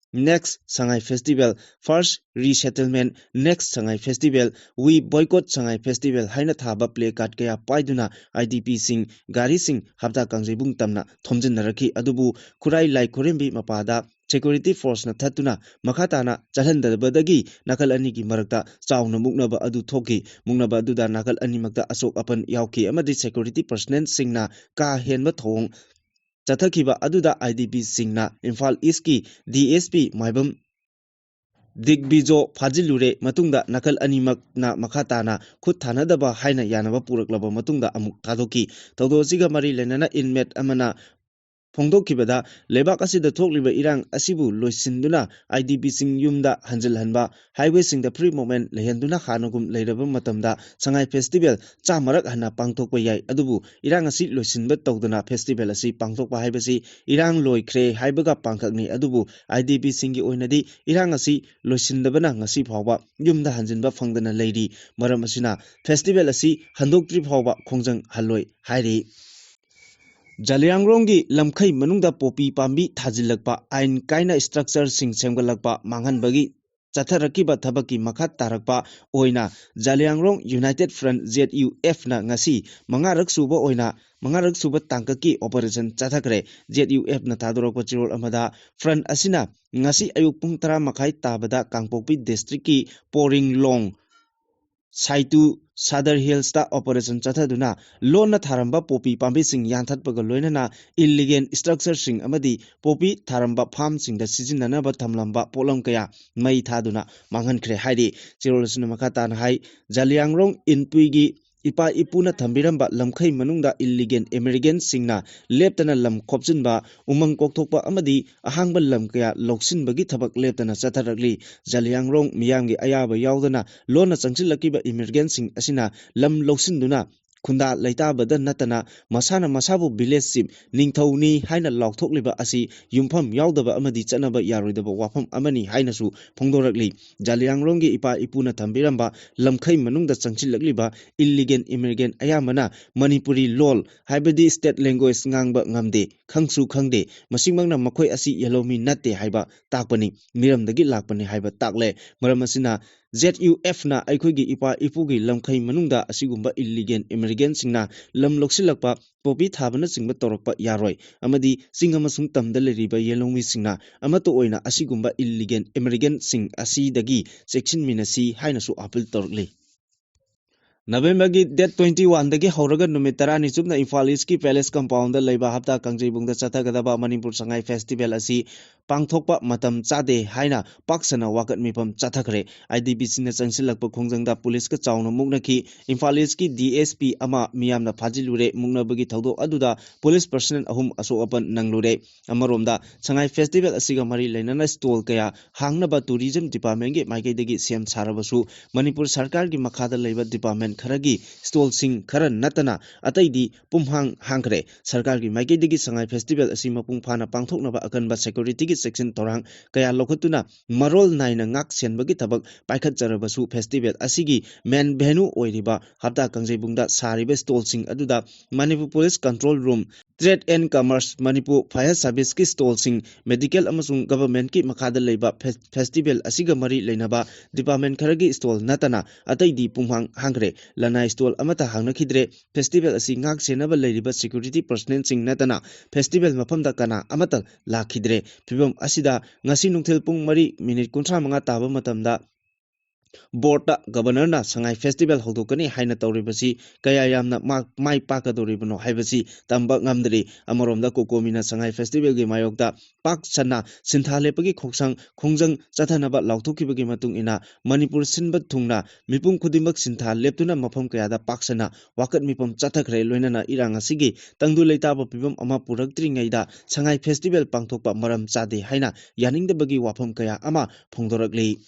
Next Sangai Festival, First Resettlement, Next Sangai Festival, We Boycott Sangai Festival ꯍꯥꯏꯅ ꯊꯥꯕ ꯄ꯭ꯂꯦ ꯀꯥꯔꯗ ꯀꯌꯥ ꯄꯥꯏꯗꯨꯅ ꯑꯥꯏ ꯗꯤ ꯄꯤꯁꯤꯡ, ꯒꯥꯔꯤꯁꯤꯡ ꯍꯞꯇꯥ ꯀꯥꯡꯖꯩꯕꯨꯡ ꯇꯝꯅ ꯊꯣꯝꯖꯤꯟꯅꯔꯛꯈꯤ꯫ ꯑꯗꯨꯕꯨ ꯈꯨꯔꯥꯏ ꯂꯥꯏ ꯈꯨꯔꯦꯝꯕꯤ ꯃꯄꯥꯗ security forceꯅ ꯊꯠꯇꯨꯅ ꯃꯈꯥ ꯇꯥꯅ ꯆꯠꯍꯟꯗꯕꯗꯒꯤ ꯅꯥꯀꯜ ꯑꯅꯤꯒꯤ ꯃꯔꯛꯇ ꯆꯥꯎꯅ ꯃꯨꯛꯅꯕ ꯑꯗꯨ ꯊꯣꯛꯈꯤ꯫ ꯃꯨꯛꯅꯕ ꯑꯗꯨꯗ ꯅꯥꯀꯜ ꯑꯅꯤꯃꯛꯇ ꯑꯁꯣꯛ ꯑꯄꯟ ꯌꯥꯎꯈꯤ ꯑꯃꯗꯤ security personnelꯁꯤꯡꯅ ꯀꯥ ꯍꯦꯟꯕ ꯊꯧꯑꯣꯡ ꯆꯠꯊꯈꯤꯕ ꯑꯗꯨꯗ IDPꯁꯤꯡꯅ ꯏꯝꯐꯥꯜ ꯏꯁꯀꯤ DSP ꯃꯥꯏꯕꯝ ꯗꯤꯒꯕꯤꯖꯣ ꯐꯥꯖꯤꯜꯂꯨꯔꯦ꯫ ꯃꯇꯨꯡꯗ ꯅꯥꯀꯜ ꯑꯅꯤꯃꯛꯅ ꯃꯈꯥ ꯇꯥꯅ ꯈꯨꯠ ꯊꯥꯅꯗꯕ ꯍꯥꯏꯅ ꯌꯥꯅꯕ ꯄꯨꯔꯛꯂꯕ ꯃꯇꯨꯡꯗ ꯑꯃꯨꯛ ꯊꯥꯗꯣꯛꯈꯤ꯫ ꯊꯧꯗꯣꯛ ꯑꯁꯤꯒ ꯃꯔꯤ ꯂꯩꯅꯅ inmate ꯑꯃꯅ ꯐꯣꯡꯗꯣꯛꯈꯤꯕꯗ, ꯂꯩꯕꯥꯛ ꯑꯁꯤꯗ ꯊꯣꯛꯂꯤꯕ ꯏꯔꯥꯡ ꯑꯁꯤꯕꯨ ꯂꯣꯏꯁꯤꯟꯗꯨꯅ IDPꯁꯤꯡ ꯌꯨꯝꯗ ꯍꯟꯖꯤꯜꯍꯟꯕ, highwayꯁꯤꯡꯗ free movement ꯂꯩꯍꯟꯗꯨꯅ ꯍꯥꯟꯅꯒꯨꯝ ꯂꯩꯔꯕ ꯃꯇꯝꯗ ꯁꯉꯥꯏ festival ꯆꯥꯝꯃꯔꯛ ꯍꯟꯅ ꯄꯥꯡꯊꯣꯛꯄ ꯌꯥꯏ꯫ ꯑꯗꯨꯕꯨ ꯏꯔꯥꯡ ꯑꯁꯤ ꯂꯣꯏꯁꯤꯟꯕ ꯇꯧꯗꯅ festival ꯑꯁꯤ ꯄꯥꯡꯊꯣꯛꯄ ꯍꯥꯏꯕꯁꯤ ꯏꯔꯥꯡ ꯂꯣꯏꯈ꯭ꯔꯦ ꯍꯥꯏꯕꯒ ꯄꯥꯡꯈꯛꯅꯤ꯫ ꯑꯗꯨꯕꯨ IDPꯁꯤꯡꯒꯤ ꯑꯣꯏꯅꯗꯤ ꯏꯔꯥꯡ ꯑꯁꯤ ꯂꯣꯏꯁꯤꯟꯗꯕꯅ ꯉꯁꯤ ꯐꯥꯎꯕ ꯌꯨꯝꯗ ꯍꯟꯖꯤꯟꯕ ꯐꯪꯗꯅ ꯂꯩꯔꯤ꯫ ꯃꯔꯝ ꯑꯁꯤꯅ festival ꯑꯁꯤ ꯍꯟꯗꯣꯛꯇ꯭ꯔꯤ ꯐꯥꯎꯕ ꯈꯣꯡꯖꯪ ꯍꯜꯂꯣꯏ ꯍꯥꯏꯔꯤ꯫ ꯖꯂꯤꯌꯥꯡꯔꯣꯡꯒꯤ ꯂꯝꯈꯩ ꯃꯅꯨꯡꯗ ꯄꯣꯄꯤ ꯄꯥꯝꯕꯤ ꯊꯥꯖꯤꯜꯂꯛꯄ, ꯑꯥꯏꯟ ꯀꯥꯏꯅ structureꯁꯤꯡ ꯁꯦꯝꯒꯠꯂꯛꯄ, ꯃꯥꯡꯍꯟꯕꯒꯤ ꯆꯠꯊꯔꯛꯈꯤꯕ ꯊꯕꯛꯀꯤ ꯃꯈꯥ ꯇꯥꯔꯛꯄ ꯑꯣꯏꯅ ꯖꯂꯤꯌꯥꯡꯔꯣꯡ United Front, ZUFꯅ ꯉꯁꯤ ꯃꯉꯥꯔꯛ ꯁꯨꯕ ꯑꯣꯏꯅ, ꯃꯉꯥꯔꯛ ꯁꯨꯕ ꯇꯥꯡꯀꯛꯀꯤ operation ꯆꯠꯊꯈ꯭ꯔꯦ꯫ ZUFꯅ ꯊꯥꯗꯣꯔꯛꯄ ꯆꯦꯔꯣꯜ ꯑꯃꯗ, front ꯑꯁꯤꯅ ꯉꯁꯤ ꯑꯌꯨꯛ ꯄꯨꯡ ꯇꯔꯥ ꯃꯈꯥꯏ ꯇꯥꯕꯗ ꯀꯥꯡꯄꯣꯛꯄꯤ districtꯀꯤ ꯄꯣꯔꯤꯡꯂꯣꯡ ꯁꯥꯏꯇꯨ Sadar Hillsꯇ operation ꯆꯠꯊꯗꯨꯅ ꯂꯣꯟꯅ ꯊꯥꯔꯝꯕ ꯄꯣꯄꯤ ꯄꯥꯝꯕꯤꯁꯤꯡ ꯌꯥꯟꯊꯠꯄꯒ ꯂꯣꯏꯅꯅ illegal structureꯁꯤꯡ ꯑꯃꯗꯤ ꯄꯣꯄꯤ ꯊꯥꯔꯝꯕ farmꯁꯤꯡꯗ ꯁꯤꯖꯤꯟꯅꯅꯕ ꯊꯝꯂꯝꯕ ꯄꯣꯠꯂꯝ ꯀꯌꯥ ꯃꯩ ꯊꯥꯗꯨꯅ ꯃꯥꯡꯍꯟꯈ꯭ꯔꯦ ꯍꯥꯏꯔꯤ꯫ ꯆꯦꯔꯣꯜ ꯑꯁꯤꯅ ꯃꯈꯥ ꯇꯥꯅ ꯍꯥꯏ, ꯖꯂꯤꯌꯥꯡꯔꯣꯡ ꯏꯟꯄꯨꯏꯒꯤ ꯏꯄꯥ ꯏꯄꯨꯅ ꯊꯝꯕꯤꯔꯝꯕ ꯂꯝꯈꯩ ꯃꯅꯨꯡꯗ illegal immigrantꯁꯤꯡꯅ ꯂꯦꯞꯇꯅ ꯂꯝ ꯈꯣꯞꯆꯤꯟꯕ, ꯎꯃꯪ ꯀꯣꯛꯊꯣꯛꯄ ꯑꯃꯗꯤ ꯑꯍꯥꯡꯕ ꯂꯝ ꯀꯌꯥ ꯂꯧꯁꯤꯟꯕꯒꯤ ꯊꯕꯛ ꯂꯦꯞꯇꯅ ꯆꯠꯊꯔꯛꯂꯤ꯫ ꯖꯂꯤꯌꯥꯡꯔꯣꯡ ꯃꯤꯌꯥꯝꯒꯤ ꯑꯌꯥꯕ ꯌꯥꯎꯗꯅ ꯂꯣꯟꯅ ꯆꯪꯁꯤꯜꯂꯛꯈꯤꯕ immigrantꯁꯤꯡ ꯑꯁꯤꯅ ꯂꯝ ꯂꯧꯁꯤꯟꯗꯨꯅ ꯈꯨꯟꯗꯥ ꯂꯩꯇꯥꯕꯗ ꯅꯠꯇꯅ ꯃꯁꯥꯅ ꯃꯁꯥꯕꯨ village chief, ꯅꯤꯡꯊꯧꯅꯤ ꯍꯥꯏꯅ ꯂꯥꯎꯊꯣꯛꯂꯤꯕ ꯑꯁꯤ ꯌꯨꯝꯐꯝ ꯌꯥꯎꯗꯕ ꯑꯃꯗꯤ ꯆꯠꯅꯕ ꯌꯥꯔꯣꯏꯗꯕ ꯋꯥꯐꯝ ꯑꯃꯅꯤ ꯍꯥꯏꯅꯁꯨ ꯐꯣꯡꯗꯣꯔꯛꯂꯤ꯫ ꯖꯂꯤꯌꯥꯡꯔꯣꯡꯒꯤ ꯏꯄꯥ ꯏꯄꯨꯅ ꯊꯝꯕꯤꯔꯝꯕ ꯂꯝꯈꯩ ꯃꯅꯨꯡꯗ ꯆꯪꯁꯤꯜꯂꯛꯂꯤꯕ illegal immigrant ꯑꯌꯥꯝꯕꯅ ꯃꯅꯤꯄꯨꯔꯤ ꯂꯣꯜ, ꯍꯥꯏꯕꯗꯤ state language ꯉꯥꯡꯕ ꯉꯝꯗꯦ, ꯈꯪꯁꯨ ꯈꯪꯗꯦ꯫ ꯃꯁꯤꯃꯛꯅ ꯃꯈꯣꯏ ꯑꯁꯤ ꯌꯦꯜꯍꯧꯃꯤ ꯅꯠꯇꯦ ꯍꯥꯏꯕ ꯇꯥꯛꯄꯅꯤ, ꯃꯤꯔꯝꯗꯒꯤ ꯂꯥꯛꯄꯅꯤ ꯍꯥꯏꯕ ꯇꯥꯛꯂꯦ꯫ ꯃꯔꯝ ꯑꯁꯤꯅ ZUF ꯅ ꯑꯩꯈꯣꯏꯒꯤ ꯏꯄꯥ ꯏꯄꯨꯒꯤ ꯂꯝꯈꯩ ꯃꯅꯨꯡꯗ ꯑꯁꯤꯒꯨꯝꯕ illegal immigrant ꯁꯤꯡꯅ ꯂꯝ ꯂꯧꯁꯤꯜꯂꯛꯄ, ꯄꯣꯄꯤ ꯊꯥꯕꯅꯆꯤꯡꯕ ꯇꯧꯔꯛꯄ ꯌꯥꯔꯣꯏ ꯑꯃꯗꯤ ꯆꯤꯡ ꯑꯃꯁꯨꯡ ꯇꯝꯗ ꯂꯩꯔꯤꯕ ꯌꯦꯜꯍꯧꯃꯤꯁꯤꯡꯅ ꯑꯃꯠꯇ ꯑꯣꯏꯅ ꯑꯁꯤꯒꯨꯝꯕ illegal immigrant ꯁꯤꯡ ꯑꯁꯤꯗꯒꯤ ꯆꯦꯛꯁꯤꯟꯃꯤꯟꯅꯁꯤ ꯍꯥꯏꯅꯁꯨ appeal ꯇꯧꯔꯛꯂꯤ꯫ ꯅꯕꯦꯝꯕꯔꯒꯤ date twenty one ꯗꯒꯤ ꯍꯧꯔꯒ ꯅꯨꯃꯤꯠ ꯇꯔꯥꯅꯤ ꯆꯨꯞꯅ ꯏꯝꯐꯥꯜ East ꯀꯤ Palace Compound ꯗ ꯂꯩꯕ ꯍꯞꯇꯥ ꯀꯥꯡꯖꯩꯕꯨꯡꯗ ꯆꯠꯊꯒꯗꯕ ꯃꯅꯤꯄꯨꯔ ꯁꯉꯥꯏ festival ꯑꯁꯤ ꯄꯥꯡꯊꯣꯛꯄ ꯃꯇꯝ ꯆꯥꯗꯦ ꯍꯥꯏꯅ ꯄꯥꯛ ꯁꯟꯅ ꯋꯥꯀꯠ ꯃꯤꯐꯝ ꯆꯠꯊꯈ꯭ꯔꯦ꯫ IDP ꯁꯤꯡꯅ ꯆꯪꯁꯤꯜꯂꯛꯄ ꯈꯣꯡꯖꯪꯗ ꯄꯨꯂꯤꯁꯀ ꯆꯥꯎꯅ ꯃꯨꯛꯅꯈꯤ꯫ ꯏꯝꯐꯥꯜ East ꯀꯤ DSP ꯑꯃ ꯃꯤꯌꯥꯝꯅ ꯐꯥꯖꯤꯜꯂꯨꯔꯦ꯫ ꯃꯨꯛꯅꯕꯒꯤ ꯊꯧꯗꯣꯛ ꯑꯗꯨꯗ ꯄꯨꯂꯤꯁ personnel ꯑꯍꯨꯝ ꯑꯁꯣꯛ ꯑꯄꯟ ꯅꯪꯂꯨꯔꯦ꯫ ꯑꯃꯔꯣꯝꯗ ꯁꯉꯥꯏ festival ꯑꯁꯤꯒ ꯃꯔꯤ ꯂꯩꯅꯅ stall ꯀꯌꯥ ꯍꯥꯡꯅꯕ tourism department ꯀꯤ ꯃꯥꯏꯀꯩꯗꯒꯤ ꯁꯦꯝ ꯁꯥꯔꯕꯁꯨ ꯃꯅꯤꯄꯨꯔ ꯁꯔꯀꯥꯔꯒꯤ ꯃꯈꯥꯗ ꯂꯩꯕ department ꯈꯔꯒꯤ stall ꯁꯤꯡ ꯈꯔ ꯅꯠꯇꯅ ꯑꯇꯩꯗꯤ ꯄꯨꯝꯍꯥꯡ ꯍꯥꯡꯈ꯭ꯔꯦ꯫ ꯁꯔꯀꯥꯔꯒꯤ ꯃꯥꯏꯀꯩꯗꯒꯤ ꯁꯉꯥꯏ festival ꯑꯁꯤ ꯃꯄꯨꯡ ꯐꯥꯅ ꯄꯥꯡꯊꯣꯛꯅꯕ ꯑꯀꯟꯕ security ꯒꯤ ꯆꯦꯛꯁꯤꯟ ꯊꯧꯔꯥꯡ ꯀꯌꯥ ꯂꯧꯈꯠꯇꯨꯅ ꯃꯔꯣꯜ ꯅꯥꯏꯅ ꯉꯥꯛ ꯁꯦꯟꯕꯒꯤ ꯊꯕꯛ ꯄꯥꯏꯈꯠꯆꯔꯕꯁꯨ festival ꯑꯁꯤꯒꯤ main venue ꯑꯣꯏꯔꯤꯕ ꯍꯞꯇꯥ ꯀꯥꯡꯖꯩꯕꯨꯡꯗ ꯁꯥꯔꯤꯕ stall ꯁꯤꯡ ꯑꯗꯨꯗ Manipur Police Control Room, Trade and Commerce, Manipur Fire Service ꯀꯤ stall ꯁꯤꯡ, medical ꯑꯃꯁꯨꯡ government ꯀꯤ ꯃꯈꯥꯗ ꯂꯩꯕ fes-, festival ꯑꯁꯤꯒ ꯃꯔꯤ ꯂꯩꯅꯕ department ꯈꯔꯒꯤ stall ꯅꯠꯇꯅ ꯑꯇꯩꯗꯤ ꯄꯨꯡꯍꯥꯡ ꯍꯥꯡꯈ꯭ꯔꯦ꯫ ꯂꯅꯥꯏ stall ꯑꯃꯠꯇ ꯍꯥꯡꯅꯈꯤꯗ꯭ꯔꯦ꯫ Festival ꯑꯁꯤ ꯉꯥꯛ ꯁꯦꯟꯅꯕ ꯂꯩꯔꯤꯕ security personnel ꯁꯤꯡ ꯅꯠꯇꯅ festival ꯃꯐꯝꯗ ꯀꯅꯥ ꯑꯃꯠꯇ ꯂꯥꯛꯈꯤꯗ꯭ꯔꯦ꯫ ꯐꯤꯕꯝ ꯑꯁꯤꯗ ꯉꯁꯤ ꯅꯨꯡꯊꯤꯜ ꯄꯨꯡ ꯃꯔꯤ minute ꯀꯨꯟꯊ꯭ꯔꯥ ꯃꯉꯥ ꯇꯥꯕ ꯃꯇꯝꯗ board ꯇ Governor ꯅ ꯁꯉꯥꯏ festival ꯍꯧꯗꯣꯛꯀꯅꯤ ꯍꯥꯏꯅ ꯇꯧꯔꯤꯕꯁꯤ ꯀꯌꯥ ꯌꯥꯝꯅ ꯃꯥ-, ꯃꯥꯏ ꯄꯥꯛꯀꯗꯧꯔꯤꯕꯅꯣ ꯍꯥꯏꯕꯁꯤ ꯇꯝꯕ ꯉꯝꯗ꯭ꯔꯤ꯫ ꯑꯃꯔꯣꯝꯗ COCOMI ꯅ ꯁꯉꯥꯏ festival ꯒꯤ ꯃꯥꯌꯣꯛꯇ ꯄꯥꯛ ꯁꯟꯅ ꯁꯤꯟꯊꯥ ꯂꯦꯞꯄꯒꯤ ꯈꯣꯡꯁꯪ, ꯈꯣꯡꯖꯪ ꯆꯠꯊꯅꯕ ꯂꯥꯎꯊꯣꯛꯈꯤꯕꯒꯤ ꯃꯇꯨꯡ ꯏꯟꯅ ꯃꯅꯤꯄꯨꯔ ꯁꯤꯟꯕ ꯊꯨꯡꯅ ꯃꯤꯄꯨꯝ ꯈꯨꯗꯤꯡꯃꯛ ꯁꯤꯟꯊꯥ ꯂꯦꯞꯇꯨꯅ ꯃꯐꯝ ꯀꯌꯥꯗ ꯄꯥꯛ ꯁꯟꯅ ꯋꯥꯀꯠ ꯃꯤꯐꯝ ꯆꯠꯊꯈ꯭ꯔꯦ꯫ ꯂꯣꯏꯅꯅ ꯏꯔꯥꯡ ꯑꯁꯤꯒꯤ ꯇꯪꯗꯨ ꯂꯩꯇꯥꯕ ꯐꯤꯕꯝ ꯑꯃ ꯄꯨꯔꯛꯇ꯭ꯔꯤꯉꯩꯗ ꯁꯉꯥꯏ festival ꯄꯥꯡꯊꯣꯛꯄ ꯃꯔꯝ ꯆꯥꯗꯦ ꯍꯥꯏꯅ ꯌꯥꯅꯤꯡꯗꯕꯒꯤ ꯋꯥꯐꯝ ꯀꯌꯥ ꯑꯃ ꯐꯣꯡꯗꯣꯔꯛꯂꯤ꯫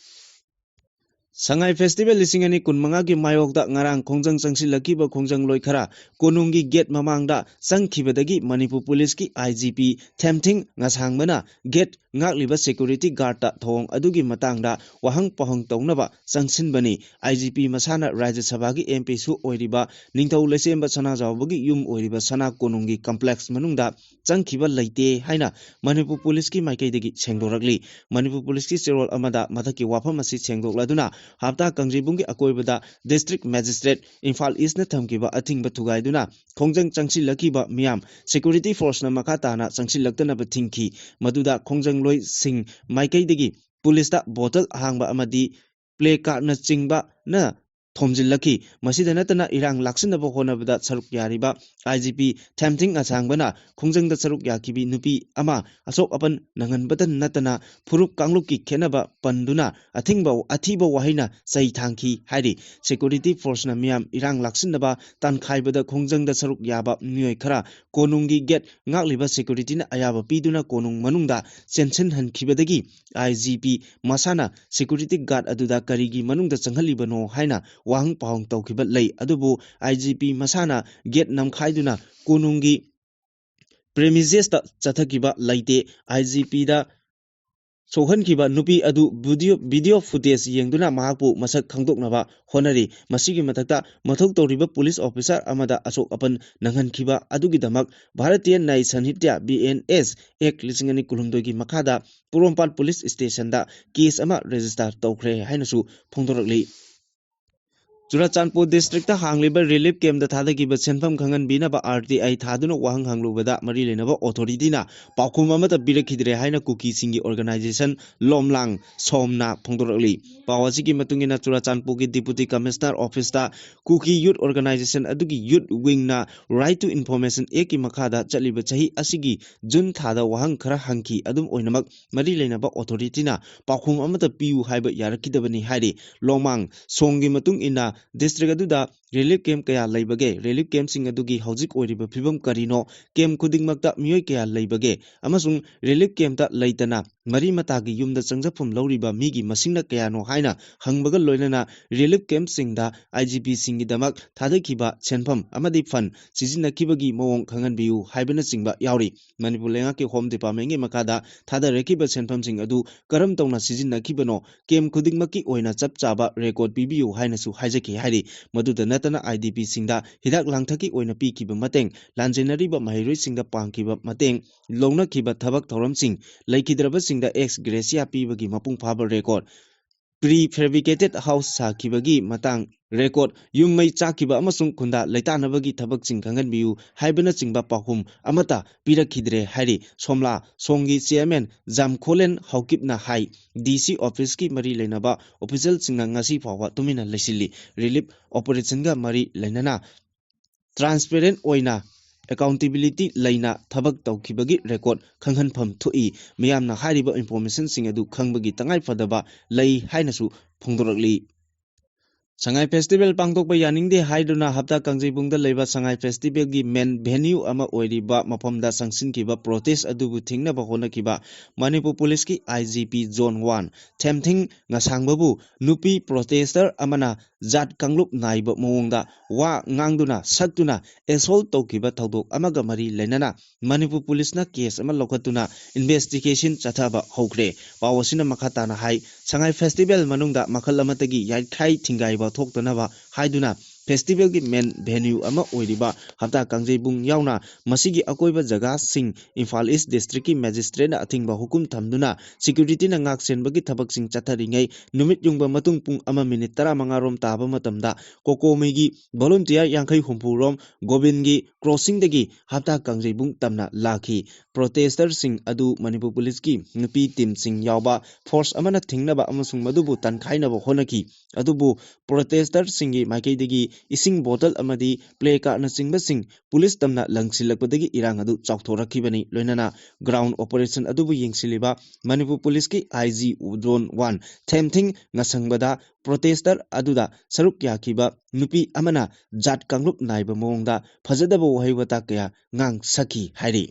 ꯁꯉꯥꯏ festival ꯂꯤꯁꯤꯡ ꯑꯅꯤ ꯀꯨꯟꯃꯉꯥꯒꯤ ꯃꯥꯌꯣꯛꯇ ꯉꯔꯥꯡ ꯈꯣꯡꯖꯪ ꯆꯪꯁꯤꯜꯂꯛꯈꯤꯕ ꯈꯣꯡꯖꯪꯂꯣꯏ ꯈꯔ ꯀꯣꯅꯨꯡꯒꯤ gate ꯃꯃꯥꯡꯗ ꯆꯪꯈꯤꯕꯗꯒꯤ ꯃꯅꯤꯄꯨꯔ ꯄꯨꯂꯤꯁꯀꯤ IGP ꯊꯦꯝꯊꯤꯡ ꯉꯁꯥꯡꯕꯅ gate ꯉꯥꯛꯂꯤꯕ security guardꯇ ꯊꯧꯑꯣꯡ ꯑꯗꯨꯒꯤ ꯃꯇꯥꯡꯗ ꯋꯥꯍꯪ ꯄꯥꯎꯍꯪ ꯇꯧꯅꯕ ꯆꯪꯁꯤꯟꯕꯅꯤ꯫ IGP ꯃꯁꯥꯅ ꯔꯥꯖ꯭ꯌ ꯁꯚꯥꯒꯤ MPꯁꯨ ꯑꯣꯏꯔꯤꯕ ꯅꯤꯡꯊꯧ ꯂꯩꯁꯦꯝꯕ ꯁꯅꯥꯖꯥꯎꯕꯒꯤ ꯌꯨꯝ ꯑꯣꯏꯔꯤꯕ ꯁꯅꯥ ꯀꯣꯅꯨꯡꯒꯤ complex ꯃꯅꯨꯡꯗ ꯆꯪꯈꯤꯕ ꯂꯩꯇꯦ ꯍꯥꯏꯅ ꯃꯅꯤꯄꯨꯔ ꯄꯨꯂꯤꯁꯀꯤ ꯃꯥꯏꯀꯩꯗꯒꯤ ꯁꯦꯡꯗꯣꯔꯛꯂꯤ꯫ ꯃꯅꯤꯄꯨꯔ ꯄꯨꯂꯤꯁꯀꯤ ꯆꯦꯔꯣꯜ ꯑꯃꯗ ꯃꯊꯛꯀꯤ ꯋꯥꯐꯝ ꯑꯁꯤ ꯁꯦꯡꯗꯣꯛꯂꯗꯨꯅ ꯍꯞꯇꯥ ꯀꯥꯡꯖꯩꯕꯨꯡꯒꯤ ꯑꯀꯣꯏꯕꯗ District Magistrate ꯏꯝꯐꯥꯜ Eastꯅ ꯊꯝꯈꯤꯕ ꯑꯊꯤꯡꯕ ꯊꯨꯒꯥꯏꯗꯨꯅ ꯈꯣꯡꯖꯪ ꯆꯪꯁꯤꯜꯂꯛꯈꯤꯕ ꯃꯤꯌꯥꯝ security forceꯅ ꯃꯈꯥ ꯇꯥꯅ ꯆꯪꯁꯤꯜꯂꯛꯇꯅꯕ ꯊꯤꯡꯈꯤ꯫ ꯃꯗꯨꯗ ꯈꯣꯡꯖꯪꯂꯣꯏꯁꯤꯡ ꯃꯥꯏꯀꯩꯗꯒꯤ ꯄꯨꯂꯤꯁꯇ bottle ꯑꯍꯥꯡꯕ ꯑꯃꯗꯤ placardꯅꯆꯤꯡꯕꯅ ꯊꯣꯝꯖꯤꯜꯂꯛꯈꯤ꯫ ꯃꯁꯤꯗ ꯅꯠꯇꯅ ꯏꯔꯥꯡ ꯂꯥꯛꯁꯤꯟꯅꯕ ꯍꯣꯠꯅꯕꯗ ꯁꯔꯨꯛ ꯌꯥꯔꯤꯕ IGP ꯊꯦꯝꯊꯤꯡ ꯑꯁꯥꯡꯕꯅ ꯈꯣꯡꯖꯪꯗ ꯁꯔꯨꯛ ꯌꯥꯈꯤꯕꯤ ꯅꯨꯄꯤ ꯑꯃ ꯑꯁꯣꯛ ꯑꯄꯟ ꯅꯪꯍꯟꯕꯇ ꯅꯠꯇꯅ ꯐꯨꯔꯨꯞ ꯀꯥꯡꯂꯨꯞꯀꯤ ꯈꯦꯠꯅꯕ ꯄꯟꯗꯨꯅ ꯑꯊꯤꯡꯕ, ꯑꯊꯤꯕ ꯋꯥꯍꯩꯅ ꯆꯩ ꯊꯥꯡꯈꯤ ꯍꯥꯏꯔꯤ꯫ Security forceꯅ ꯃꯤꯌꯥꯝ ꯏꯔꯥꯡ ꯂꯥꯛꯁꯤꯟꯅꯕ ꯇꯥꯟꯈꯥꯏꯕꯗ ꯈꯣꯡꯖꯪꯗ ꯁꯔꯨꯛ ꯌꯥꯕ ꯃꯤꯑꯣꯏ ꯈꯔ ꯀꯣꯅꯨꯡꯒꯤ gate ꯉꯥꯛꯂꯤꯕ securityꯅ ꯑꯌꯥꯕ ꯄꯤꯗꯨꯅ ꯀꯣꯅꯨꯡ ꯃꯅꯨꯡꯗ ꯆꯦꯟꯁꯤꯟꯍꯟꯈꯤꯕꯗꯒꯤ IGP ꯃꯁꯥꯅ security guard ꯑꯗꯨꯗ ꯀꯔꯤꯒꯤ ꯃꯅꯨꯡꯗ ꯆꯪꯍꯜꯂꯤꯕꯅꯣ ꯍꯥꯏꯅ ꯋꯥꯍꯪ ꯄꯥꯎꯍꯪ ꯇꯧꯈꯤꯕ ꯂꯩ꯫ ꯑꯗꯨꯕꯨ IGP ꯃꯁꯥꯅ gate ꯅꯝꯈꯥꯏꯗꯨꯅ ꯀꯣꯅꯨꯡꯒꯤ premises ꯆꯠꯊꯈꯤꯕ ꯂꯩꯇꯦ꯫ IGPꯗ ꯁꯣꯛꯍꯟꯈꯤꯕ ꯅꯨꯄꯤ ꯑꯗꯨ video, video footage ꯌꯦꯡꯗꯨꯅ ꯃꯍꯥꯛꯄꯨ ꯃꯁꯛ ꯈꯪꯗꯣꯛꯅꯕ ꯍꯣꯠꯅꯔꯤ꯫ ꯃꯁꯤꯒꯤ ꯃꯊꯛꯇ ꯃꯊꯧ ꯇꯧꯔꯤꯕ police officer ꯑꯃꯗ ꯑꯁꯣꯛ ꯑꯄꯟ ꯅꯪꯍꯟꯈꯤꯕ ꯑꯗꯨꯒꯤꯗꯃꯛ ꯚꯥꯔꯇꯤꯌ ꯅ꯭ꯌꯥꯌ ꯁꯟꯍꯤꯇ꯭ꯌ, BNS Act ꯂꯤꯁꯤꯡ ꯑꯅꯤ ꯀꯨꯟꯍꯨꯝꯗꯣꯏꯒꯤ ꯃꯈꯥꯗ ꯄꯣꯔꯣꯝꯄꯥꯠ police stationꯗ case ꯑꯃ register ꯇꯧꯈ꯭ꯔꯦ ꯍꯥꯏꯅꯁꯨ ꯐꯣꯡꯗꯣꯔꯛꯂꯤ꯫ ꯆꯨꯔꯥꯆꯥꯟꯄꯨꯔ districtꯇ ꯍꯥꯡꯂꯤꯕ relief campꯇ ꯊꯥꯗꯈꯤꯕ ꯁꯦꯟꯐꯝ ꯈꯪꯍꯟꯕꯤꯅꯕ RTI ꯊꯥꯗꯨꯅ ꯋꯥꯍꯪ ꯍꯪꯂꯨꯕꯗ ꯃꯔꯤ ꯂꯩꯅꯕ authorityꯅ ꯄꯥꯎꯈꯨꯝ ꯑꯃꯠꯇ ꯄꯤꯔꯛꯈꯤꯗ꯭ꯔꯦ ꯍꯥꯏꯅ ꯀꯨꯀꯤꯁꯤꯡꯒꯤ organization ꯂꯣꯝꯂꯥꯡ ꯁꯣꯝꯅ ꯐꯣꯡꯗꯣꯔꯛꯂꯤ꯫ ꯄꯥꯎ ꯑꯁꯤꯒꯤ ꯃꯇꯨꯡ ꯏꯟꯅ ꯆꯨꯔꯥꯆꯥꯟꯄꯨꯔꯒꯤ Deputy Commissioner officeꯇ ꯀꯨꯀꯤ youth organization ꯑꯗꯨꯒꯤ youth wingꯅ Right to Information Actꯀꯤ ꯃꯈꯥꯗ ꯆꯠꯂꯤꯕ ꯆꯍꯤ ꯑꯁꯤꯒꯤ June ꯊꯥꯗ ꯋꯥꯍꯪ ꯈꯔ ꯍꯪꯈꯤ꯫ ꯑꯗꯨꯝ ꯑꯣꯏꯅꯃꯛ ꯃꯔꯤ ꯂꯩꯅꯕ authorityꯅ ꯄꯥꯎꯈꯨꯝ ꯑꯃꯠꯇ ꯄꯤꯌꯨ ꯍꯥꯏꯕ ꯌꯥꯔꯛꯈꯤꯗꯕꯅꯤ ꯍꯥꯏꯔꯤ꯫ ꯂꯣꯡꯃꯥꯡ ꯁꯣꯡꯒꯤ ꯃꯇꯨꯡ ꯏꯟꯅ district ꯑꯗꯨꯗ ꯔꯤꯂꯤꯐ ꯀꯦꯝꯞ ꯀꯌꯥ ꯂꯩꯕꯒꯦ? ꯔꯤꯂꯤꯐ ꯀꯦꯝꯞꯁꯤꯡ ꯑꯗꯨꯒꯤ ꯍꯧꯖꯤꯛ ꯑꯣꯏꯔꯤꯕ ꯐꯤꯕꯝ ꯀꯔꯤꯅꯣ? ꯀꯦꯝꯞ ꯈꯨꯗꯤꯡꯃꯛꯇ ꯃꯤꯑꯣꯏ ꯀꯌꯥ ꯂꯩꯕꯒꯦ? ꯑꯃꯁꯨꯡ ꯔꯤꯂꯤꯐ ꯀꯦꯝꯞꯇ ꯂꯩꯇꯅ ꯃꯔꯤ ꯃꯇꯥꯒꯤ ꯌꯨꯝꯗ ꯆꯪꯖꯐꯝ ꯂꯧꯔꯤꯕ ꯃꯤꯒꯤ ꯃꯁꯤꯡꯅ ꯀꯌꯥꯅꯣ ꯍꯥꯏꯅ ꯍꯪꯕꯒ ꯂꯣꯏꯅꯅ ꯔꯤꯂꯤꯐ ꯀꯦꯝꯞꯁꯤꯡꯗ ꯑꯥꯏ ꯖꯤ ꯄꯤꯁꯤꯡꯒꯤꯗꯃꯛ ꯊꯥꯗꯈꯤꯕ ꯁꯦꯟꯐꯝ ꯑꯃꯗꯤ ꯐꯟ ꯁꯤꯖꯤꯟꯅꯈꯤꯕꯒꯤ ꯃꯑꯣꯡ ꯈꯪꯍꯟꯕꯤꯌꯨ ꯍꯥꯏꯕꯅꯆꯤꯡꯕ ꯌꯥꯎꯔꯤ꯫ ꯃꯅꯤꯄꯨꯔ ꯂꯩꯉꯥꯛꯀꯤ ꯍꯣꯝ ꯗꯤꯄꯥꯔꯠꯃꯦꯟꯒꯤ ꯃꯈꯥꯗ ꯊꯥꯗꯔꯛꯈꯤꯕ ꯁꯦꯟꯐꯝꯁꯤꯡ ꯑꯗꯨ ꯀꯔꯝ ꯇꯧꯅ ꯁꯤꯖꯤꯟꯅꯈꯤꯕꯅꯣ, ꯀꯦꯝꯞ ꯈꯨꯗꯤꯡꯃꯛꯀꯤ ꯑꯣꯏꯅ ꯆꯞ ꯆꯥꯕ ꯔꯦꯀꯣꯔꯗ ꯄꯤꯕꯤꯌꯨ ꯍꯥꯏꯅꯁꯨ ꯍꯥꯏꯖꯈꯤ ꯍꯥꯏꯔꯤ꯫ ꯃꯗꯨꯗ ꯅꯠꯇꯅ ꯑꯥꯏ ꯗꯤ ꯄꯤꯁꯤꯡꯗ ꯍꯤꯗꯥꯛ ꯂꯥꯡꯊꯛꯀꯤ ꯑꯣꯏꯅ ꯄꯤꯈꯤꯕ ꯃꯇꯦꯡ, ꯂꯥꯟꯖꯦꯟꯅꯔꯤꯕ ꯃꯍꯩꯔꯣꯏꯁꯤꯡꯗ ꯄꯥꯡꯈꯤꯕ ꯃꯇꯦꯡ, ꯂꯧꯅꯈꯤꯕ ꯊꯕꯛ ꯊꯧꯔꯝꯁꯤꯡ, ꯂꯩꯈꯤꯗ꯭ꯔꯕꯁꯤꯡꯗ ꯑꯦꯛꯁ ꯒ꯭ꯔꯦꯁꯤꯌꯥ ꯄꯤꯕꯒꯤ ꯃꯄꯨꯡ ꯐꯥꯕ ꯔꯦꯀꯣꯔꯗ, ꯄ꯭ꯔꯤ ꯐꯦꯕ꯭ꯔꯤꯀꯦꯇꯦꯗ ꯍꯥꯎꯁ ꯁꯥꯈꯤꯕꯒꯤ ꯃꯇꯥꯡ ꯔꯦꯀꯣꯔꯗ, ꯌꯨꯝ ꯃꯩ ꯆꯥꯛꯈꯤꯕ ꯑꯃꯁꯨꯡ ꯈꯨꯟꯗꯥ ꯂꯩꯇꯥꯅꯕꯒꯤ ꯊꯕꯛꯁꯤꯡ ꯈꯪꯍꯟꯕꯤꯌꯨ ꯍꯥꯏꯕꯅꯆꯤꯡꯕ ꯄꯥꯎꯈꯨꯝ ꯑꯃꯠꯇ ꯄꯤꯔꯛꯈꯤꯗ꯭ꯔꯦ ꯍꯥꯏꯔꯤ꯫ ꯁꯣꯝꯂꯥ ꯁꯣꯡꯒꯤ ꯆꯦꯌꯔꯃꯦꯟ ꯖꯥꯝꯈꯣꯂꯦꯟ ꯍꯥꯎꯀꯤꯞꯅ ꯍꯥꯏ, ꯗꯤ ꯁꯤ ꯑꯣꯐꯤꯁꯀꯤ ꯃꯔꯤ ꯂꯩꯅꯕ ꯑꯣꯐꯤꯁꯤꯌꯦꯜꯁꯤꯡꯅ ꯉꯁꯤ ꯐꯥꯎꯕ ꯇꯨꯃꯤꯟꯅ ꯂꯩꯁꯤꯜꯂꯤ꯫ ꯔꯤꯂꯤꯐ ꯑꯣꯄꯔꯦꯁꯟꯒ ꯃꯔꯤ ꯂꯩꯅꯅ ꯇ꯭ꯔꯥꯟꯁꯄꯦꯔꯦꯟ ꯑꯣꯏꯅ, ꯑꯦꯀꯥꯎꯟꯇꯦꯕꯤꯂꯤꯇꯤ ꯂꯩꯅ ꯊꯕꯛ ꯇꯧꯈꯤꯕꯒꯤ ꯔꯦꯀꯣꯔꯗ ꯈꯪꯍꯟꯐꯝ ꯊꯣꯛꯏ꯫ ꯃꯤꯌꯥꯝꯅ ꯍꯥꯏꯔꯤꯕ ꯏꯟꯐꯣꯔꯃꯦꯁꯟꯁꯤꯡ ꯑꯗꯨ ꯈꯪꯕꯒꯤ ꯇꯉꯥꯏꯐꯗꯕ ꯂꯩ ꯍꯥꯏꯅꯁꯨ ꯐꯣꯡꯗꯣꯔꯛꯂꯤ꯫ ꯁꯉꯥꯏ ꯐꯦꯁꯇꯤꯚꯦꯜ ꯄꯥꯡꯊꯣꯛꯄ ꯌꯥꯅꯤꯡꯗꯦ ꯍꯥꯏꯗꯨꯅ ꯍꯞꯇꯥ ꯀꯥꯡꯖꯩꯕꯨꯡꯗ ꯂꯩꯕ ꯁꯉꯥꯏ ꯐꯦꯁꯇꯤꯚꯦꯜꯒꯤ ꯃꯦꯟ ꯚꯦꯅ꯭ꯌꯨ ꯑꯃ ꯑꯣꯏꯔꯤꯕ ꯃꯐꯝꯗ ꯆꯪꯁꯤꯟꯈꯤꯕ ꯄ꯭ꯔꯣꯇꯦꯁ ꯑꯗꯨꯕꯨ ꯊꯤꯡꯅꯕ ꯍꯣꯠꯅꯈꯤꯕ ꯃꯅꯤꯄꯨꯔ ꯄꯨꯂꯤꯁꯀꯤ ꯑꯥꯏ ꯖꯤ ꯄꯤ ꯖꯣꯟ ꯋꯥꯟ ꯊꯦꯝꯊꯤꯡ ꯉꯁꯥꯡꯕꯕꯨ ꯅꯨꯄꯤ ꯄ꯭ꯔꯣꯇꯦꯁꯇꯔ ꯑꯃꯅ ꯖꯥꯠ ꯀꯥꯡꯂꯨꯞ ꯅꯥꯏꯕ ꯃꯑꯣꯡꯗ ꯋꯥ ꯉꯥꯡꯗꯨꯅ ꯁꯛꯇꯨꯅ ꯑꯦꯁꯣꯜꯠ ꯇꯧꯈꯤꯕ ꯊꯧꯗꯣꯛ ꯑꯃꯒ ꯃꯔꯤ ꯂꯩꯅꯅ ꯃꯅꯤꯄꯨꯔ ꯄꯨꯂꯤꯁꯅ ꯀꯦꯁ ꯑꯃ ꯂꯧꯈꯠꯇꯨꯅ ꯏꯟꯚꯦꯁꯇꯤꯒꯦꯁꯟ ꯆꯠꯊꯕ ꯍꯧꯈ꯭ꯔꯦ꯫ ꯄꯥꯎ ꯑꯁꯤꯅ ꯃꯈꯥ ꯇꯥꯅ ꯍꯥꯏ, ꯁꯉꯥꯏ ꯐꯦꯁꯇꯤꯚꯦꯜ ꯃꯅꯨꯡꯗ ꯃꯈꯜ ꯑꯃꯠꯇꯒꯤ ꯌꯥꯏꯈꯥꯏ ꯊꯤꯡꯒꯥꯏꯕ ꯊꯣꯛꯇꯅꯕ ꯍꯥꯏꯗꯨꯅ ꯐꯦꯁꯇꯤꯚꯦꯜꯒꯤ ꯃꯦꯟ ꯚꯦꯅ꯭ꯌꯨ ꯑꯃ ꯑꯣꯏꯔꯤꯕ ꯍꯞꯇꯥ ꯀꯥꯡꯖꯩꯕꯨꯡ ꯌꯥꯎꯅ ꯃꯁꯤꯒꯤ ꯑꯀꯣꯏꯕ ꯖꯒꯥꯁꯤꯡ ꯏꯝꯐꯥꯜ ꯏꯁ ꯗꯤꯁꯇ꯭ꯔꯤꯛꯀꯤ ꯃꯦꯖꯤꯁꯇ꯭ꯔꯦꯠꯅ ꯑꯊꯤꯡꯕ ꯍꯨꯀꯨꯝ ꯊꯝꯗꯨꯅ ꯁꯦꯀ꯭ꯌꯨꯔꯤꯇꯤꯅ ꯉꯥꯛ ꯁꯦꯟꯕꯒꯤ ꯊꯕꯛꯁꯤꯡ ꯆꯠꯊꯔꯤꯉꯩ ꯅꯨꯃꯤꯠ ꯌꯨꯡꯕ ꯃꯇꯨꯡ ꯄꯨꯡ ꯑꯃ ꯃꯤꯅꯤꯠ ꯇꯔꯥꯃꯉꯥ ꯔꯣꯝ ꯇꯥꯕ ꯃꯇꯝꯗ ꯀꯣꯀꯣꯃꯤꯒꯤ ꯚꯣꯂꯨꯟꯇꯤꯌꯔ ꯌꯥꯡꯈꯩ ꯍꯨꯝꯐꯨ ꯔꯣꯝ ꯒꯣꯕꯤꯟꯒꯤ ꯀ꯭ꯔꯣꯁꯤꯡꯗꯒꯤ ꯍꯞꯇꯥ ꯀꯥꯡꯖꯩꯕꯨꯡ ꯇꯝꯅ ꯂꯥꯛꯈꯤ꯫ ꯄ꯭ꯔꯣꯇꯦꯁꯇꯔꯁꯤꯡ ꯑꯗꯨ ꯃꯅꯤꯄꯨꯔ ꯄꯨꯂꯤꯁꯀꯤ ꯅꯨꯄꯤ ꯇꯤꯝꯁꯤꯡ ꯌꯥꯎꯕ ꯐꯣꯔꯁ ꯑꯃꯅ ꯊꯤꯡꯅꯕ ꯑꯃꯁꯨꯡ ꯃꯗꯨꯕꯨ ꯇꯟꯈꯥꯏꯅꯕ ꯍꯣꯠꯅꯈꯤ꯫ ꯑꯗꯨꯕꯨ ꯄ꯭ꯔꯣꯇꯦꯁꯇꯔꯁꯤꯡꯒꯤ ꯃꯥꯏꯀꯩꯗꯒꯤ ꯏꯁꯤꯡ ꯕꯣꯇꯜ ꯑꯃꯗꯤ ꯄ꯭ꯂꯦ ꯀꯥꯔꯠꯅꯆꯤꯡꯕꯁꯤꯡ ꯄꯨꯂꯤꯁ ꯇꯝꯅ ꯂꯪꯁꯤꯜꯂꯛꯄꯗꯒꯤ ꯏꯔꯥꯡ ꯑꯗꯨ ꯆꯥꯎꯊꯣꯔꯛꯈꯤꯕꯅꯤ꯫ ꯂꯣꯏꯅꯅ ꯒ꯭ꯔꯥꯎꯟ ꯑꯣꯄꯔꯦꯁꯟ ꯑꯗꯨꯕꯨ ꯌꯦꯡꯁꯤꯜꯂꯤꯕ ꯃꯅꯤꯄꯨꯔ ꯄꯨꯂꯤꯁꯀꯤ ꯑꯥꯏ ꯖꯤ ꯖꯣꯟ ꯋꯥꯟ ꯊꯦꯝꯊꯤꯡ ꯉꯁꯪꯕꯗ ꯄ꯭ꯔꯣꯇꯦꯁꯇꯔ ꯑꯗꯨꯗ ꯁꯔꯨꯛ ꯌꯥꯈꯤꯕ ꯅꯨꯄꯤ ꯑꯃꯅ ꯖꯥꯠ ꯀꯥꯡꯂꯨꯞ ꯅꯥꯏꯕ ꯃꯑꯣꯡꯗ ꯐꯖꯗꯕ ꯋꯥꯍꯩ ꯋꯥꯇꯥ ꯀꯌꯥ ꯉꯥꯡꯁꯛꯈꯤ ꯍꯥꯏꯔꯤ꯫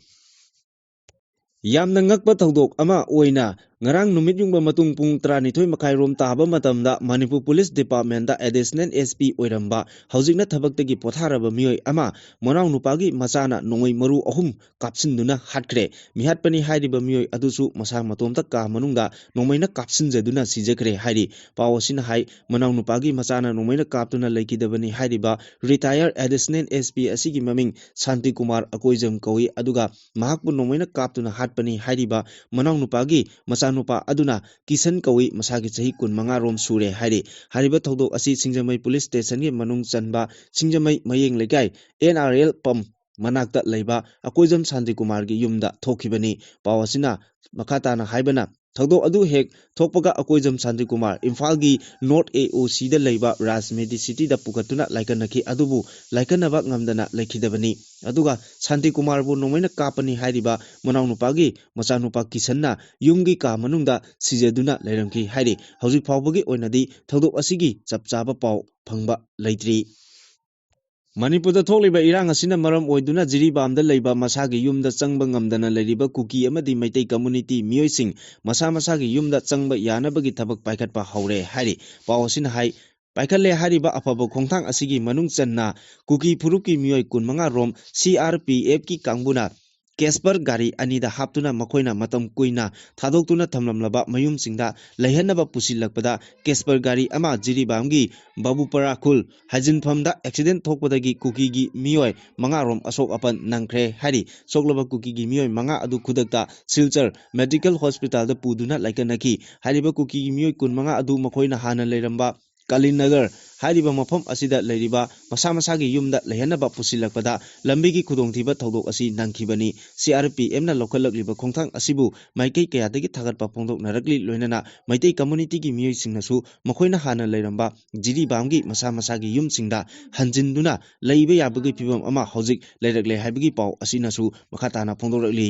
ꯌꯥꯝꯅ ꯉꯛꯄ ꯊꯧꯗꯣꯛ ꯑꯃ ꯑꯣꯏꯅ ꯉꯔꯥꯡ ꯅꯨꯃꯤꯠ ꯌꯨꯡꯕ ꯃꯇꯨꯡ ꯄꯨꯡ ꯇꯔꯥꯅꯤꯊꯣꯏ ꯃꯈꯥꯏ ꯔꯣꯝ ꯇꯥꯕ ꯃꯇꯝꯗ ꯃꯅꯤꯄꯨꯔ ꯄꯨꯂꯤꯁ ꯗꯤꯄꯥꯔꯠꯃꯦꯟꯗ ꯑꯦꯗꯤꯁꯅꯦꯜ ꯑꯦꯁ ꯄꯤ ꯑꯣꯏꯔꯝꯕ, ꯍꯧꯖꯤꯛꯅ ꯊꯕꯛꯇꯒꯤ ꯄꯣꯊꯥꯔꯕ ꯃꯤꯑꯣꯏ ꯑꯃ ꯃꯅꯥꯎ ꯅꯨꯄꯥꯒꯤ ꯃꯆꯥꯅ ꯅꯣꯡꯃꯩ ꯃꯔꯨ ꯑꯍꯨꯝ ꯀꯥꯞꯁꯤꯟꯗꯨꯅ ꯍꯥꯠꯈ꯭ꯔꯦ꯫ ꯃꯤꯍꯥꯠꯄꯅꯤ ꯍꯥꯏꯔꯤꯕ ꯃꯤꯑꯣꯏ ꯑꯗꯨꯁꯨ ꯃꯁꯥ ꯃꯇꯣꯝꯇ ꯀꯥ ꯃꯅꯨꯡꯗ ꯅꯣꯡꯃꯩꯅ ꯀꯥꯞꯁꯤꯟꯖꯗꯨꯅ ꯁꯤꯖꯈ꯭ꯔꯦ ꯍꯥꯏꯔꯤ꯫ ꯄꯥꯎ ꯑꯁꯤꯅ ꯍꯥꯏ, ꯃꯅꯥꯎ ꯅꯨꯄꯥꯒꯤ ꯃꯆꯥꯅ ꯅꯣꯡꯃꯩꯅ ꯀꯥꯞꯇꯨꯅ ꯂꯩꯈꯤꯗꯕꯅꯤ ꯍꯥꯏꯔꯤꯕ ꯔꯤꯇꯥꯌꯔ ꯑꯦꯗꯤꯁꯅꯦꯜ ꯑꯦꯁ ꯄꯤ ꯑꯁꯤꯒꯤ ꯃꯃꯤꯡ ꯁꯥꯟꯇꯤ ꯀꯨꯃꯥꯔ ꯑꯀꯣꯏꯖꯝ ꯀꯧꯏ꯫ ꯑꯗꯨꯒ ꯃꯍꯥꯛꯄꯨ ꯅꯣꯡꯃꯩꯅ ꯀꯥꯞꯇꯨꯅ ꯍꯥꯠꯄꯅꯤ ꯍꯥꯏꯔꯤꯕ ꯃꯅꯥꯎꯅꯨꯄꯥꯒꯤ ꯃꯆꯥꯅꯨꯄꯥ ꯑꯗꯨꯅ ꯀꯤꯁꯟ ꯀꯧꯏ, ꯃꯁꯥꯒꯤ ꯆꯍꯤ ꯀꯨꯟꯃꯉꯥ ꯔꯣꯝ ꯁꯨꯔꯦ ꯍꯥꯏꯔꯤ꯫ ꯍꯥꯏꯔꯤꯕ ꯊꯧꯗꯣꯛ ꯑꯁꯤ ꯁꯤꯡꯖꯃꯩ ꯄꯨꯂꯤꯁ ꯁ꯭ꯇꯦꯁꯟꯒꯤ ꯃꯅꯨꯡ ꯆꯟꯕ ꯁꯤꯡꯖꯃꯩ ꯃꯌꯦꯡ ꯂꯩꯀꯥꯏ ꯑꯦꯟ ꯑꯥꯔ ꯑꯦꯜ ꯄꯝ ꯃꯅꯥꯛꯇ ꯂꯩꯕ ꯑꯀꯣꯏꯖꯝ ꯁꯥꯟꯇꯤꯀꯨꯃꯥꯔꯒꯤ ꯌꯨꯝꯗ ꯊꯣꯛꯈꯤꯕꯅꯤ꯫ ꯄꯥꯎ ꯑꯁꯤꯅ ꯃꯈꯥ ꯇꯥꯅ ꯍꯥꯏꯕꯅ, ꯊꯧꯗꯣꯛ ꯑꯗꯨ ꯍꯦꯛ ꯊꯣꯛꯄꯒ ꯑꯀꯣꯏꯖꯝ ꯁꯥꯟꯇꯤꯀꯨꯃꯥꯔ ꯏꯝꯐꯥꯜꯒꯤ ꯅꯣꯔꯠ ꯑꯦ ꯑꯣ ꯁꯤꯗ ꯂꯩꯕ ꯔꯥꯖ ꯃꯦꯗꯤꯁꯤꯇꯤꯗ ꯄꯨꯈꯠꯇꯨꯅ ꯂꯥꯏꯀꯠꯅꯈꯤ, ꯑꯗꯨꯕꯨ ꯂꯥꯏꯀꯠꯅꯕ ꯉꯝꯗꯅ ꯂꯩꯈꯤꯗꯕꯅꯤ꯫ ꯑꯗꯨꯒ ꯁꯥꯟꯇꯤꯀꯨꯃꯥꯔꯕꯨ ꯅꯣꯡꯃꯩꯅ ꯀꯥꯞꯄꯅꯤ ꯍꯥꯏꯔꯤꯕ ꯃꯅꯥꯎꯅꯨꯄꯥꯒꯤ ꯃꯆꯥꯅꯨꯄꯥ ꯀꯤꯁꯟꯅ ꯌꯨꯝꯒꯤ ꯀꯥ ꯃꯅꯨꯡꯗ ꯁꯤꯖꯗꯨꯅ ꯂꯩꯔꯝꯈꯤ ꯍꯥꯏꯔꯤ꯫ ꯍꯧꯖꯤꯛ ꯐꯥꯎꯕꯒꯤ ꯑꯣꯏꯅꯗꯤ ꯊꯧꯗꯣꯛ ꯑꯁꯤꯒꯤ ꯆꯞ ꯆꯥꯕ ꯄꯥꯎ ꯐꯪꯕ ꯂꯩꯇ꯭ꯔꯤ꯫ ꯃꯅꯤꯄꯨꯔꯗ ꯊꯣꯛꯂꯤꯕ ꯏꯔꯥꯡ ꯑꯁꯤꯅ ꯃꯔꯝ ꯑꯣꯏꯗꯨꯅ ꯖꯤꯔꯤꯕꯥꯝꯗ ꯂꯩꯕ ꯃꯁꯥꯒꯤ ꯌꯨꯝꯗ ꯆꯪꯕ ꯉꯝꯗꯅ ꯂꯩꯔꯤꯕ ꯀꯨꯀꯤ ꯑꯃꯗꯤ ꯃꯩꯇꯩ ꯀꯝꯃꯨꯅꯤꯇꯤ ꯃꯤꯑꯣꯏꯁꯤꯡ ꯃꯁꯥ ꯃꯁꯥꯒꯤ ꯌꯨꯝꯗ ꯆꯪꯕ ꯌꯥꯅꯕꯒꯤ ꯊꯕꯛ ꯄꯥꯏꯈꯠꯄ ꯍꯧꯔꯦ ꯍꯥꯏꯔꯤ꯫ ꯄꯥꯎ ꯑꯁꯤꯅ ꯍꯥꯏ, ꯄꯥꯏꯈꯠꯂꯦ ꯍꯥꯏꯔꯤꯕ ꯑꯐꯕ ꯈꯣꯡꯊꯥꯡ ꯑꯁꯤꯒꯤ ꯃꯅꯨꯡ ꯆꯟꯅ ꯀꯨꯀꯤ ꯐꯨꯔꯨꯞꯀꯤ ꯃꯤꯑꯣꯏ ꯀꯨꯟꯃꯉꯥ ꯔꯣꯝ ꯁꯤ ꯑꯥꯔ ꯄꯤ ꯑꯦꯐꯀꯤ ꯀꯥꯡꯕꯨꯅ ꯀꯦꯁꯄꯔ ꯒꯥꯔꯤ ꯑꯅꯤꯗ ꯍꯥꯞꯇꯨꯅ ꯃꯈꯣꯏꯅ ꯃꯇꯝ ꯀꯨꯏꯅ ꯊꯥꯗꯣꯛꯇꯨꯅ ꯊꯝꯂꯝꯂꯕ ꯃꯌꯨꯝꯁꯤꯡꯗ ꯂꯩꯍꯟꯅꯕ ꯄꯨꯁꯤꯜꯂꯛꯄꯗ ꯀꯦꯁꯄꯔ ꯒꯥꯔꯤ ꯑꯃ ꯖꯤꯔꯤꯕꯥꯝꯒꯤ ꯕꯥꯕꯨꯄꯔꯥ ꯈꯨꯜ ꯍꯥꯏꯖꯤꯟꯐꯝꯗ ꯑꯦꯛꯁꯤꯗꯦꯟ ꯊꯣꯛꯄꯗꯒꯤ ꯀꯨꯀꯤꯒꯤ ꯃꯤꯑꯣꯏ ꯃꯉꯥꯔꯣꯝ ꯑꯁꯣꯛ ꯑꯄꯟ ꯅꯪꯈ꯭ꯔꯦ ꯍꯥꯏꯔꯤ꯫ ꯁꯣꯛꯂꯕ ꯀꯨꯀꯤꯒꯤ ꯃꯤꯑꯣꯏ ꯃꯉꯥ ꯑꯗꯨ ꯈꯨꯗꯛꯇ ꯁꯤꯜꯆꯔ ꯃꯦꯗꯤꯀꯦꯜ ꯍꯣꯁꯄꯤꯇꯥꯜꯗ ꯄꯨꯗꯨꯅ ꯂꯥꯏꯀꯠꯅꯈꯤ꯫ ꯍꯥꯏꯔꯤꯕ ꯀꯨꯀꯤꯒꯤ ꯃꯤꯑꯣꯏ ꯀꯨꯟꯃꯉꯥ ꯑꯗꯨ ꯃꯈꯣꯏꯅ ꯍꯥꯟꯅ ꯂꯩꯔꯝꯕ ꯀꯥꯂꯤꯅꯒꯔ ꯍꯥꯏꯔꯤꯕ ꯃꯐꯝ ꯑꯁꯤꯗ ꯂꯩꯔꯤꯕ ꯃꯁꯥ ꯃꯁꯥꯒꯤ ꯌꯨꯝꯗ ꯂꯩꯍꯟꯅꯕ ꯄꯨꯁꯤꯜꯂꯛꯄꯗ ꯂꯝꯕꯤꯒꯤ ꯈꯨꯗꯣꯡꯊꯤꯕ ꯊꯧꯗꯣꯛ ꯑꯁꯤ ꯅꯪꯈꯤꯕꯅꯤ꯫ ꯁꯤ ꯑꯥꯔ ꯄꯤ ꯑꯦꯐꯅ ꯂꯧꯈꯠꯂꯛꯂꯤꯕ ꯈꯣꯡꯊꯥꯡ ꯑꯁꯤꯕꯨ ꯃꯥꯏꯀꯩ ꯀꯌꯥꯗꯒꯤ ꯊꯥꯒꯠꯄ ꯐꯣꯡꯗꯣꯛꯅꯔꯛꯂꯤ꯫ ꯂꯣꯏꯅꯅ ꯃꯩꯇꯩ ꯀꯝꯃꯨꯅꯤꯇꯤꯒꯤ ꯃꯤꯑꯣꯏꯁꯤꯡꯅꯁꯨ ꯃꯈꯣꯏꯅ ꯍꯥꯟꯅ ꯂꯩꯔꯝꯕ ꯖꯤꯔꯤꯕꯥꯝꯒꯤ ꯃꯁꯥ ꯃꯁꯥꯒꯤ ꯌꯨꯝꯁꯤꯡꯗ ꯍꯟꯖꯤꯟꯗꯨꯅ ꯂꯩꯕ ꯌꯥꯕꯒꯤ ꯐꯤꯕꯝ ꯑꯃ ꯍꯧꯖꯤꯛ ꯂꯩꯔꯛꯂꯦ ꯍꯥꯏꯕꯒꯤ ꯄꯥꯎ ꯑꯁꯤꯅꯁꯨ ꯃꯈꯥ ꯇꯥꯅ ꯐꯣꯡꯗꯣꯔꯛꯂꯤ꯫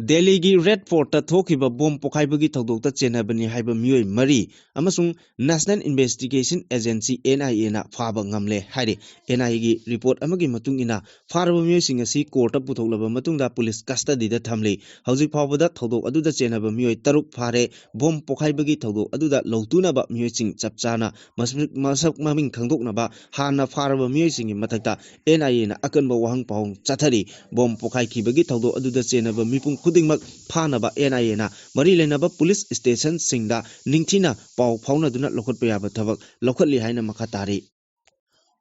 ꯗꯦꯜꯂꯤꯒꯤ ꯔꯦꯗ ꯐꯣꯔꯠꯇ ꯊꯣꯛꯈꯤꯕ ꯕꯣꯝ ꯄꯣꯈꯥꯏꯕꯒꯤ ꯊꯧꯗꯣꯛꯇ ꯆꯦꯟꯅꯕꯅꯤ ꯍꯥꯏꯕ ꯃꯤꯑꯣꯏ ꯃꯔꯤ ꯑꯃꯁꯨꯡ National Investigation Agency, N I A ꯅ ꯐꯥꯕ ꯉꯝꯂꯦ ꯍꯥꯏꯔꯤ꯫ N I A ꯒꯤ ꯔꯤꯄꯣꯔꯠ ꯑꯃꯒꯤ ꯃꯇꯨꯡ ꯏꯟꯅ, ꯐꯥꯔꯕ ꯃꯤꯑꯣꯏꯁꯤꯡ ꯑꯁꯤ ꯀꯣꯔꯠꯇ ꯄꯨꯊꯣꯛꯂꯕ ꯃꯇꯨꯡꯗ ꯄꯨꯂꯤꯁ ꯀꯁꯇꯗꯤꯗ ꯊꯝꯂꯤ꯫ ꯍꯧꯖꯤꯛ ꯐꯥꯎꯕꯗ ꯊꯧꯗꯣꯛ ꯑꯗꯨꯗ ꯆꯦꯟꯅꯕ ꯃꯤꯑꯣꯏ ꯇꯔꯨꯛ ꯐꯥꯔꯦ꯫ ꯕꯣꯝ ꯄꯣꯈꯥꯏꯕꯒꯤ ꯊꯧꯗꯣꯛ ꯑꯗꯨꯗ ꯂꯧꯇꯨꯅꯕ ꯃꯤꯑꯣꯏꯁꯤꯡ ꯆꯞ ꯆꯥꯅ ꯃꯁꯛ, ꯃꯁꯛ ꯃꯃꯤꯡ ꯈꯪꯗꯣꯛꯅꯕ ꯍꯥꯟꯅ ꯐꯥꯔꯕ ꯃꯤꯑꯣꯏꯁꯤꯡꯒꯤ ꯃꯊꯛꯇ N I A ꯅ ꯑꯀꯟꯕ ꯋꯥꯍꯪ ꯄꯥꯎꯍꯪ ꯆꯠꯊꯔꯤ꯫ ꯕꯣꯝ ꯄꯣꯈꯥꯏꯈꯤꯕꯒꯤ ꯊꯧꯗꯣꯛ ꯑꯗꯨꯗ ꯆꯦꯟꯅꯕ ꯃꯤꯄꯨꯝ ꯈꯨꯗꯤꯡꯃꯛ ꯐꯥꯅꯕ N I A ꯅ ꯃꯔꯤ ꯂꯩꯅꯕ ꯄꯨꯂꯤꯁ ꯁ꯭ꯇꯦꯁꯟꯁꯤꯡꯗ ꯅꯤꯡꯊꯤꯅ ꯄꯥꯎ ꯐꯥꯎꯅꯗꯨꯅ ꯂꯧꯈꯠꯄ ꯌꯥꯕ ꯊꯕꯛ ꯂꯧꯈꯠꯂꯤ ꯍꯥꯏꯅ ꯃꯈꯥ ꯇꯥꯔꯤ꯫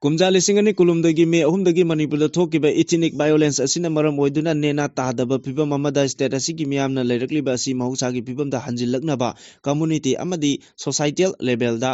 ꯀꯨꯝꯖꯥ ꯂꯤꯁꯤꯡ ꯑꯅꯤ ꯀꯨꯟꯍꯨꯝꯗꯣꯏꯒꯤ ꯃꯦ ꯑꯍꯨꯝꯗꯒꯤ ꯃꯅꯤꯄꯨꯔꯗ ꯊꯣꯛꯈꯤꯕ ethnic violence ꯑꯁꯤꯅ ꯃꯔꯝ ꯑꯣꯏꯗꯨꯅ ꯅꯦꯅꯥ ꯇꯥꯗꯕ ꯐꯤꯕꯝ ꯑꯃꯗ state ꯑꯁꯤꯒꯤ ꯃꯤꯌꯥꯝꯅ ꯂꯩꯔꯛꯂꯤꯕ ꯑꯁꯤ ꯃꯍꯧꯁꯥꯒꯤ ꯐꯤꯕꯝꯗ ꯍꯟꯖꯤꯜꯂꯛꯅꯕ community ꯑꯃꯗꯤ societal level ꯗ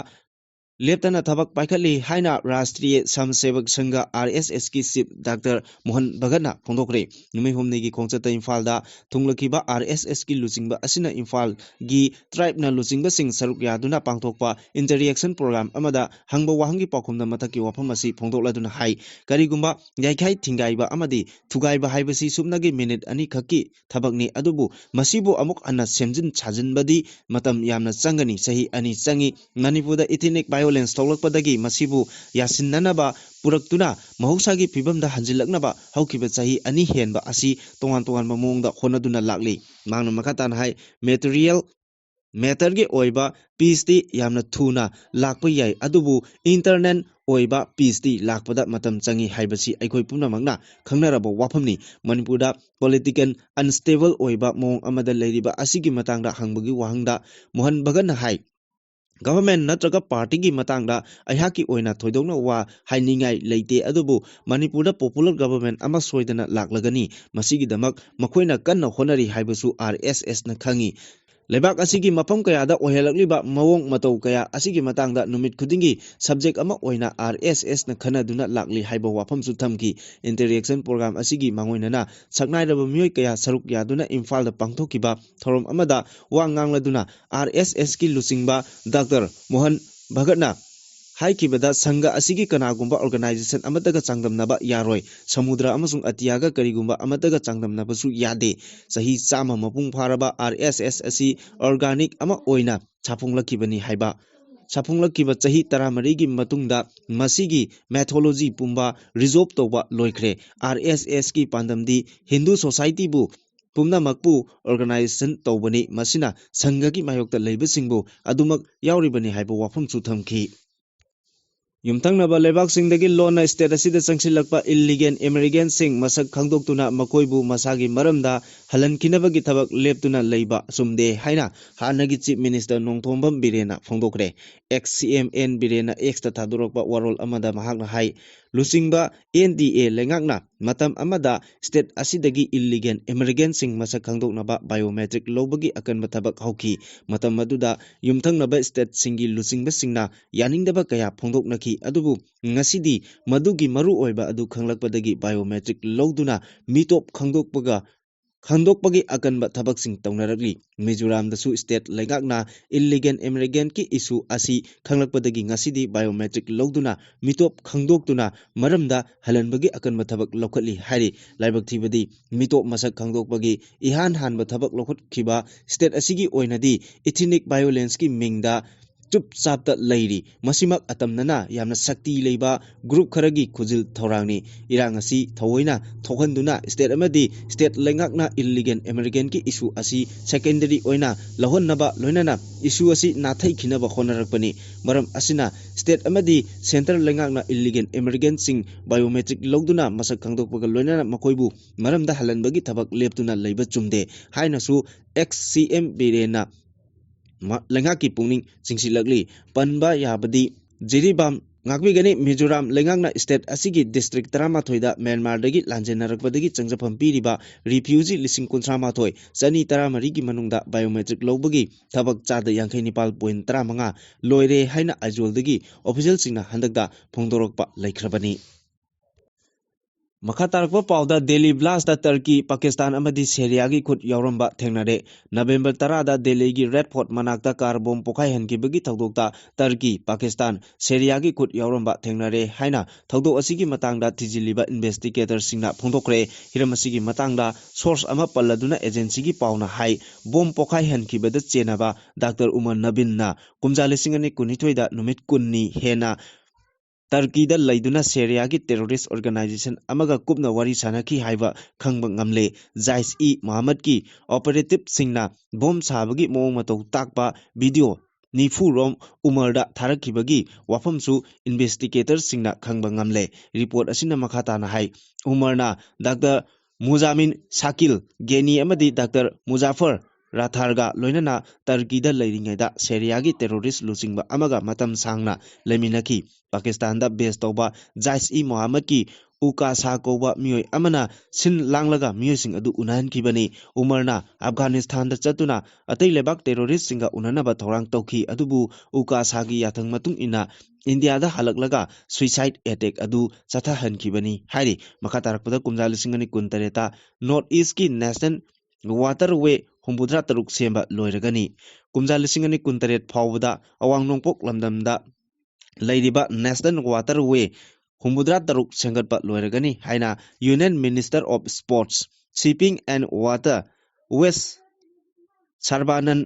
ꯂꯦꯞꯇꯅ ꯊꯕꯛ ꯄꯥꯏꯈꯠꯂꯤ ꯍꯥꯏꯅ ꯔꯥꯁꯇ꯭ꯔꯤꯌ ꯁ꯭ꯋꯥꯌꯝꯁꯦꯋꯛ ꯁꯪꯘ, R S S ꯀꯤ chief Doctor ꯃꯣꯍꯟ ꯚꯒꯠꯅ ꯐꯣꯡꯗꯣꯛꯈ꯭ꯔꯦ꯫ ꯅꯨꯃꯤꯠ ꯍꯨꯝꯅꯤꯒꯤ ꯈꯣꯡꯆꯠꯇ ꯏꯝꯐꯥꯜꯗ ꯊꯨꯡꯂꯈꯤꯕ R S S ꯀꯤ ꯂꯨꯆꯤꯡꯕ ꯑꯁꯤꯅ ꯏꯝꯐꯥꯜꯒꯤ tribe ꯅ ꯂꯨꯆꯤꯡꯕꯁꯤꯡ ꯁꯔꯨꯛ ꯌꯥꯗꯨꯅ ꯄꯥꯡꯊꯣꯛꯄ interaction program ꯑꯃꯗ ꯍꯪꯕ ꯋꯥꯍꯪꯒꯤ ꯄꯥꯎꯈꯨꯝꯗ ꯃꯊꯛꯀꯤ ꯋꯥꯐꯝ ꯑꯁꯤ ꯐꯣꯡꯗꯣꯛꯂꯗꯨꯅ ꯍꯥꯏ, ꯀꯔꯤꯒꯨꯝꯕ ꯌꯥꯏꯈꯥꯏ ꯊꯤꯡꯒꯥꯏꯕ ꯑꯃꯗꯤ ꯊꯨꯒꯥꯏꯕ ꯍꯥꯏꯕꯁꯤ ꯁꯨꯞꯅꯒꯤ ꯃꯤꯅꯤꯠ ꯑꯅꯤꯈꯛꯀꯤ ꯊꯕꯛꯅꯤ, ꯑꯗꯨꯕꯨ ꯃꯁꯤꯕꯨ ꯑꯃꯨꯛ ꯍꯟꯅ ꯁꯦꯝꯖꯤꯟ ꯁꯥꯖꯤꯟꯕꯗꯤ ꯃꯇꯝ ꯌꯥꯝꯅ ꯆꯪꯒꯅꯤ, ꯆꯍꯤ ꯑꯅꯤ ꯆꯪꯏ꯫ ꯃꯅꯤꯄꯨꯔꯗ ethnic violence ꯊꯣꯛꯂꯛꯄꯗꯒꯤ ꯃꯁꯤꯕꯨ ꯌꯥꯁꯤꯟꯅꯅꯕ ꯄꯨꯔꯛꯇꯨꯅ ꯃꯍꯧꯁꯥꯒꯤ ꯐꯤꯕꯝꯗ ꯍꯟꯖꯤꯜꯂꯛꯅꯕ ꯍꯧꯈꯤꯕ ꯆꯍꯤ ꯑꯅꯤ ꯍꯦꯟꯕ ꯑꯁꯤ ꯇꯣꯉꯥꯟ ꯇꯣꯉꯥꯟꯕ ꯃꯑꯣꯡꯗ ꯍꯣꯠꯅꯗꯨꯅ ꯂꯥꯛꯂꯤ꯫ ꯃꯍꯥꯛꯅ ꯃꯈꯥ ꯇꯥꯅ ꯍꯥꯏ, material matter ꯒꯤ ꯑꯣꯏꯕ peace ꯇꯤ ꯌꯥꯝꯅ ꯊꯨꯅ ꯂꯥꯛꯄ ꯌꯥꯏ, ꯑꯗꯨꯕꯨ internal ꯑꯣꯏꯕ peace ꯇꯤ ꯂꯥꯛꯄꯗ ꯃꯇꯝ ꯆꯪꯏ ꯍꯥꯏꯕꯁꯤ ꯑꯩꯈꯣꯏ ꯄꯨꯝꯅꯃꯛꯅ ꯈꯪꯅꯔꯕ ꯋꯥꯐꯝꯅꯤ꯫ ꯃꯅꯤꯄꯨꯔꯗ political unstable ꯑꯣꯏꯕ ꯃꯑꯣꯡ ꯑꯃꯗ ꯂꯩꯔꯤꯕ ꯑꯁꯤꯒꯤ ꯃꯇꯥꯡꯗ ꯍꯪꯕꯒꯤ ꯋꯥꯍꯪꯗ ꯃꯣꯍꯟ ꯚꯒꯠꯅ ꯍꯥꯏ, government ꯅꯠꯇ꯭ꯔꯒ party ꯒꯤ ꯃꯇꯥꯡꯗ ꯑꯩꯍꯥꯛꯀꯤ ꯑꯣꯏꯅ ꯊꯣꯏꯗꯣꯛꯅ ꯋꯥ ꯍꯥꯏꯅꯤꯡꯉꯥꯏ ꯂꯩꯇꯦ, ꯑꯗꯨꯕꯨ ꯃꯅꯤꯄꯨꯔꯗ popular government ꯑꯃ ꯁꯣꯏꯗꯅ ꯂꯥꯛꯂꯒꯅꯤ꯫ ꯃꯁꯤꯒꯤꯗꯃꯛ ꯃꯈꯣꯏꯅ ꯀꯟꯅ ꯍꯣꯠꯅꯔꯤ ꯍꯥꯏꯕꯁꯨ R S S ꯅ ꯈꯪꯏ꯫ ꯂꯩꯕꯥꯛ ꯑꯁꯤꯒꯤ ꯃꯐꯝ ꯀꯌꯥꯗ ꯑꯣꯏꯍꯜꯂꯛꯂꯤꯕ ꯃꯑꯣꯡ ꯃꯇꯧ ꯀꯌꯥ ꯑꯁꯤꯒꯤ ꯃꯇꯥꯡꯗ ꯅꯨꯃꯤꯠ ꯈꯨꯗꯤꯡꯒꯤ subject ꯑꯃ ꯑꯣꯏꯅ RSSꯅ ꯈꯟꯅꯗꯨꯅ ꯂꯥꯛꯂꯤ ꯍꯥꯏꯕ ꯋꯥꯐꯝꯁꯨ ꯊꯝꯈꯤ꯫ Interaction program ꯑꯁꯤꯒꯤ ꯃꯥꯡꯑꯣꯏꯅꯅ ꯁꯛꯅꯥꯏꯔꯕ ꯃꯤꯑꯣꯏ ꯀꯌꯥ ꯁꯔꯨꯛ ꯌꯥꯗꯨꯅ ꯏꯝꯐꯥꯜꯗ ꯄꯥꯡꯊꯣꯛꯈꯤꯕ ꯊꯧꯔꯝ ꯑꯃꯗ ꯋꯥ ꯉꯥꯡꯂꯗꯨꯅ RSSꯀꯤ ꯂꯨꯆꯤꯡꯕ ꯗꯥꯛꯇꯔ ꯃꯣꯍꯟ ꯚꯒꯠꯅ ꯍꯥꯏꯈꯤꯕꯗ, ꯁꯪꯘ ꯑꯁꯤꯒꯤ ꯀꯅꯥꯒꯨꯝꯕ organization ꯑꯃꯠꯇꯒ ꯆꯥꯡꯗꯝꯅꯕ ꯌꯥꯔꯣꯏ꯫ ꯁꯃꯨꯗ꯭ꯔ ꯑꯃꯁꯨꯡ ꯑꯇꯤꯌꯥꯒ ꯀꯔꯤꯒꯨꯝꯕ ꯑꯃꯠꯇꯒ ꯆꯥꯡꯗꯝꯅꯕꯁꯨ ꯌꯥꯗꯦ꯫ ꯆꯍꯤ ꯆꯥꯝꯃ ꯃꯄꯨꯡ ꯐꯥꯔꯕ RSS ꯑꯁꯤ organic ꯑꯃ ꯑꯣꯏꯅ ꯁꯥꯐꯣꯡꯂꯛꯈꯤꯕꯅꯤ ꯍꯥꯏꯕ, ꯁꯥꯐꯣꯡꯂꯛꯈꯤꯕ ꯆꯍꯤ ꯇꯔꯥꯃꯔꯤꯒꯤ ꯃꯇꯨꯡꯗ ꯃꯁꯤꯒꯤ mythology ꯄꯨꯝꯕ resolve ꯇꯧꯕ ꯂꯣꯏꯈ꯭ꯔꯦ꯫ RSSꯀꯤ ꯄꯥꯟꯗꯝꯗꯤ ꯍꯤꯟꯗꯨ societyꯕꯨ ꯄꯨꯝꯅꯃꯛꯄꯨ organization ꯇꯧꯕꯅꯤ꯫ ꯃꯁꯤꯅ ꯁꯪꯘꯒꯤ ꯃꯥꯌꯣꯛꯇ ꯂꯩꯕꯁꯤꯡꯕꯨ ꯑꯗꯨꯃꯛ ꯌꯥꯎꯔꯤꯕꯅꯤ ꯍꯥꯏꯕ ꯋꯥꯐꯝꯁꯨ ꯊꯝꯈꯤ꯫ ꯌꯨꯝꯊꯪꯅꯕ ꯂꯩꯕꯥꯛꯁꯤꯡꯗꯒꯤ ꯂꯣꯟꯅ state ꯑꯁꯤꯗ ꯆꯪꯁꯤꯜꯂꯛꯄ illegal immigrantꯁꯤꯡ ꯃꯁꯛ ꯈꯪꯗꯣꯛꯇꯨꯅ ꯃꯈꯣꯏꯕꯨ ꯃꯁꯥꯒꯤ ꯃꯔꯝꯗ ꯍꯜꯍꯟꯈꯤꯅꯕꯒꯤ ꯊꯕꯛ ꯂꯦꯞꯇꯨꯅ ꯂꯩꯕ ꯆꯨꯝꯗꯦ ꯍꯥꯏꯅ ꯍꯥꯟꯅꯒꯤ Chief Minister Nongthombam ꯕꯤꯔꯦꯟꯅ ꯐꯣꯡꯗꯣꯛꯈ꯭ꯔꯦ꯫ Ex-CM N ꯕꯤꯔꯦꯟꯅ Xꯇ ꯊꯥꯗꯣꯔꯛꯄ ꯋꯥꯔꯣꯜ ꯑꯃꯗ ꯃꯍꯥꯛꯅ ꯍꯥꯏ, ꯂꯨꯆꯤꯡꯕ NDA ꯂꯩꯉꯥꯛꯅ ꯃꯇꯝ ꯑꯃꯗ state ꯑꯁꯤꯗꯒꯤ illegal immigrantꯁꯤꯡ ꯃꯁꯛ ꯈꯪꯗꯣꯛꯅꯕ biometric ꯂꯧꯕꯒꯤ ꯑꯀꯟꯕ ꯊꯕꯛ ꯍꯧꯈꯤ꯫ ꯃꯇꯝ ꯑꯗꯨꯗ ꯌꯨꯝꯊꯪꯅꯕ stateꯁꯤꯡꯒꯤ ꯂꯨꯆꯤꯡꯕꯁꯤꯡꯅ ꯌꯥꯅꯤꯡꯗꯕ ꯀꯌꯥ ꯐꯣꯡꯗꯣꯛꯅꯈꯤ, ꯑꯗꯨꯕꯨ ꯉꯁꯤꯗꯤ ꯃꯗꯨꯒꯤ ꯃꯔꯨꯑꯣꯏꯕ ꯑꯗꯨ ꯈꯪꯂꯛꯄꯗꯒꯤ biometric ꯂꯧꯗꯨꯅ ꯃꯤꯇꯣꯞ ꯈꯪꯗꯣꯛꯄꯒ, ꯈꯪꯗꯣꯛꯄꯒꯤ ꯑꯀꯟꯕ ꯊꯕꯛꯁꯤꯡ ꯇꯧꯅꯔꯛꯂꯤ꯫ ꯃꯤꯖꯣꯔꯥꯝꯗꯁꯨ state ꯂꯩꯉꯥꯛꯅ illegal immigrantꯀꯤ issue ꯑꯁꯤ ꯈꯪꯂꯛꯄꯗꯒꯤ ꯉꯁꯤꯗꯤ biometric ꯂꯧꯗꯨꯅ ꯃꯤꯇꯣꯞ ꯈꯪꯗꯣꯛꯇꯨꯅ ꯃꯔꯝꯗ ꯍꯜꯍꯟꯕꯒꯤ ꯑꯀꯟꯕ ꯊꯕꯛ ꯂꯧꯈꯠꯂꯤ ꯍꯥꯏꯔꯤ꯫ ꯂꯥꯏꯕꯛ ꯊꯤꯕꯗꯤ ꯃꯤꯇꯣꯞ ꯃꯁꯛ ꯈꯪꯗꯣꯛꯄꯒꯤ ꯏꯍꯥꯟ ꯍꯥꯟꯕ ꯊꯕꯛ ꯂꯧꯈꯠꯈꯤꯕ state ꯑꯁꯤꯒꯤ ꯑꯣꯏꯅꯗꯤ ethnic violenceꯀꯤ ꯃꯤꯡꯗ ꯆꯨꯞ ꯆꯥꯞꯇ ꯂꯩꯔꯤ꯫ ꯃꯁꯤꯃꯛ ꯑꯇꯝꯅꯅ ꯌꯥꯝꯅ ꯁꯛꯇꯤ ꯂꯩꯕ group ꯈꯔꯒꯤ ꯈꯨꯖꯤꯜ ꯊꯧꯔꯥꯡꯅꯤ꯫ ꯏꯔꯥꯡ ꯑꯁꯤ ꯊꯑꯣꯏꯅ ꯊꯣꯛꯍꯟꯗꯨꯅ state ꯑꯃꯗꯤ state ꯂꯩꯉꯥꯛꯅ illegal immigrantꯀꯤ issue ꯑꯁꯤ secondary ꯑꯣꯏꯅ ꯂꯧꯍꯟꯅꯕ ꯂꯣꯏꯅꯅ issue ꯑꯁꯤ ꯅꯥꯊꯩꯈꯤꯅꯕ ꯍꯣꯠꯅꯔꯛꯄꯅꯤ꯫ ꯃꯔꯝ ꯑꯁꯤꯅ state ꯑꯃꯗꯤ centre ꯂꯩꯉꯥꯛꯅ illegal immigrantꯁꯤꯡ biometric ꯂꯧꯗꯨꯅ ꯃꯁꯛ ꯈꯪꯗꯣꯛꯄꯒ ꯂꯣꯏꯅꯅ ꯃꯈꯣꯏꯕꯨ ꯃꯔꯝꯗ ꯍꯜꯍꯟꯕꯒꯤ ꯊꯕꯛ ꯂꯦꯞꯇꯨꯅ ꯂꯩꯕ ꯆꯨꯝꯗꯦ ꯍꯥꯏꯅꯁꯨ Ex-CM ꯕꯤꯔꯦꯟꯅ ꯃ-, ꯂꯩꯉꯥꯛꯀꯤ ꯄꯨꯛꯅꯤꯡ ꯆꯤꯡꯁꯤꯜꯂꯛꯂꯤ꯫ ꯄꯟꯕ ꯌꯥꯕꯗꯤ ꯖꯤꯔꯤꯕꯥꯝ ꯉꯥꯛꯄꯤꯒꯅꯤ꯫ ꯃꯤꯖꯣꯔꯥꯝ ꯂꯩꯉꯥꯛꯅ state ꯑꯁꯤꯒꯤ district ꯇꯔꯥꯃꯥꯊꯣꯏꯗ ꯃ꯭ꯌꯥꯟꯃꯥꯔꯗꯒꯤ ꯂꯥꯟꯖꯦꯟꯅꯔꯛꯄꯗꯒꯤ ꯆꯪꯖꯐꯝ ꯄꯤꯔꯤꯕ refugee ꯂꯤꯁꯤꯡ ꯀꯨꯟꯊ꯭ꯔꯥ ꯃꯥꯊꯣꯏ ꯆꯅꯤ ꯇꯔꯥꯃꯔꯤꯒꯤ ꯃꯅꯨꯡꯗ biometric ꯂꯧꯕꯒꯤ ꯊꯕꯛ ꯆꯥꯗ ꯌꯥꯡꯈꯩ ꯅꯤꯄꯥꯜ point ꯇꯔꯥꯃꯉꯥ ꯂꯣꯏꯔꯦ ꯍꯥꯏꯅ ꯑꯥꯏꯖꯣꯜꯗꯒꯤ officialꯁꯤꯡꯅ ꯍꯟꯗꯛꯇ ꯐꯣꯡꯗꯣꯔꯛꯄ ꯂꯩꯈ꯭ꯔꯕꯅꯤ꯫ ꯃꯈꯥ ꯇꯥꯔꯛꯄ ꯄꯥꯎꯗ, ꯗꯦꯜꯂꯤ blastꯇ ꯇꯔꯀꯤ, ꯄꯥꯀꯤꯁꯇꯥꯟ ꯑꯃꯗꯤ ꯁꯦꯔꯤꯌꯥꯒꯤ ꯈꯨꯠ ꯌꯥꯎꯔꯝꯕ ꯊꯦꯡꯅꯔꯦ꯫ ꯅꯕꯦꯝꯕꯔ ꯇꯔꯥꯗ ꯗꯦꯜꯂꯤꯒꯤ ꯔꯦꯗ ꯐꯣꯔꯠ ꯃꯅꯥꯛꯇ car bomb ꯄꯣꯈꯥꯏꯍꯟꯈꯤꯕꯒꯤ ꯊꯧꯗꯣꯛꯇ ꯇꯔꯀꯤ, ꯄꯥꯀꯤꯁꯇꯥꯟ, ꯁꯦꯔꯤꯌꯥꯒꯤ ꯈꯨꯠ ꯌꯥꯎꯔꯝꯕ ꯊꯦꯡꯅꯔꯦ ꯍꯥꯏꯅ ꯊꯧꯗꯣꯛ ꯑꯁꯤꯒꯤ ꯃꯇꯥꯡꯗ ꯊꯤꯖꯤꯜꯂꯤꯕ investigatorꯁꯤꯡꯅ ꯐꯣꯡꯗꯣꯛꯈ꯭ꯔꯦ꯫ ꯍꯤꯔꯝ ꯑꯁꯤꯒꯤ ꯃꯇꯥꯡꯗ source ꯑꯃ ꯄꯜꯂꯗꯨꯅ agencyꯒꯤ ꯄꯥꯎꯅ ꯍꯥꯏ, bomb ꯄꯣꯈꯥꯏꯍꯟꯈꯤꯕꯗ ꯆꯦꯟꯅꯕ ꯗꯥꯛꯇꯔ ꯎꯃꯔ ꯅꯕꯤꯟꯅ ꯀꯨꯝꯖꯥ ꯂꯤꯁꯤꯡ ꯑꯅꯤ ꯀꯨꯟꯅꯤꯊꯣꯏꯗ ꯅꯨꯃꯤꯠ ꯀꯨꯟꯅꯤ ꯍꯦꯟꯅ ꯇꯔꯀꯤꯗ ꯂꯩꯗꯨꯅ ꯁꯦꯔꯤꯌꯥꯒꯤ terrorist organization ꯑꯃꯒ ꯀꯨꯞꯅ ꯋꯥꯔꯤ ꯁꯥꯟꯅꯈꯤ ꯍꯥꯏꯕ ꯈꯪꯕ ꯉꯝꯂꯦ꯫ ꯖꯥꯏꯁ-ꯏ ꯃꯣꯍꯝꯃꯗꯀꯤ operativeꯁꯤꯡꯅ bomb ꯁꯥꯕꯒꯤ ꯃꯑꯣꯡ ꯃꯇꯧ ꯇꯥꯛꯄ video ꯅꯤꯐꯨ ꯔꯣꯝ ꯎꯃꯔꯗ ꯊꯥꯔꯛꯈꯤꯕꯒꯤ ꯋꯥꯐꯝꯁꯨ investigatorꯁꯤꯡꯅ ꯈꯪꯕ ꯉꯝꯂꯦ꯫ Report ꯑꯁꯤꯅ ꯃꯈꯥ ꯇꯥꯅ ꯍꯥꯏ, ꯎꯃꯔꯅ ꯗꯥꯛꯇꯔ ꯃꯨꯖꯥꯃꯤꯟ ꯁꯥꯀꯤꯜ ꯒꯦꯅꯤ ꯑꯃꯗꯤ ꯗꯥꯛꯇꯔ ꯃꯨꯖꯥꯐꯔ ꯔꯥꯊꯥꯔꯒ ꯂꯣꯏꯅꯅ ꯇꯔꯀꯤꯗ ꯂꯩꯔꯤꯉꯩꯗ ꯁꯦꯔꯤꯌꯥꯒꯤ terrorist ꯂꯨꯆꯤꯡꯕ ꯑꯃꯒ ꯃꯇꯝ ꯁꯥꯡꯅ ꯂꯩꯃꯤꯟꯅꯈꯤ꯫ ꯄꯥꯀꯤꯁꯇꯥꯟꯗ base ꯇꯧꯕ ꯖꯥꯏꯁ-ꯏ ꯃꯣꯍꯝꯃꯗꯀꯤ ꯎꯀꯥꯁꯥ ꯀꯧꯕ ꯃꯤꯑꯣꯏ ꯑꯃꯅ ꯁꯤꯟ ꯂꯥꯡꯂꯒ ꯃꯤꯑꯣꯏꯁꯤꯡ ꯑꯗꯨ ꯎꯅꯍꯟꯈꯤꯕꯅꯤ꯫ ꯎꯃꯔꯅ ꯑꯐꯒꯥꯅꯤꯁꯇꯥꯟꯗ ꯆꯠꯇꯨꯅ ꯑꯇꯩ ꯂꯩꯕꯥꯛ terroristꯁꯤꯡꯒ ꯎꯅꯅꯕ ꯊꯧꯔꯥꯡ ꯇꯧꯈꯤ, ꯑꯗꯨꯕꯨ ꯎꯀꯥꯁꯥꯒꯤ ꯌꯥꯊꯪ ꯃꯇꯨꯡ ꯏꯟꯅ ꯏꯟꯗꯤꯌꯥꯗ ꯍꯜꯂꯛꯂꯒ suicide attack ꯑꯗꯨ ꯆꯠꯊꯍꯟꯈꯤꯕꯅꯤ ꯍꯥꯏꯔꯤ꯫ ꯃꯈꯥ ꯇꯥꯔꯛꯄꯗ, ꯀꯨꯝꯖꯥ ꯂꯤꯁꯤꯡ ꯑꯅꯤ ꯀꯨꯟꯇꯔꯦꯠꯇ North Eastꯀꯤ national waterway ꯍꯨꯝꯐꯨꯇꯔꯥ ꯇꯔꯨꯛ ꯁꯦꯝꯕ ꯂꯣꯏꯔꯒꯅꯤ꯫ ꯀꯨꯝꯖꯥ ꯂꯤꯁꯤꯡ ꯑꯅꯤ ꯀꯨꯟꯇꯔꯦꯠ ꯐꯥꯎꯕꯗ ꯑꯋꯥꯡ ꯅꯣꯡꯄꯣꯛ ꯂꯝꯗꯝꯗ ꯂꯩꯔꯤꯕ national waterway ꯍꯨꯝꯐꯨꯇꯔꯥ ꯇꯔꯨꯛ ꯁꯦꯝꯒꯠꯄ ꯂꯣꯏꯔꯒꯅꯤ ꯍꯥꯏꯅ Union Minister of Sports, Shipping and Water Ways ꯁꯔꯕꯥꯅꯟ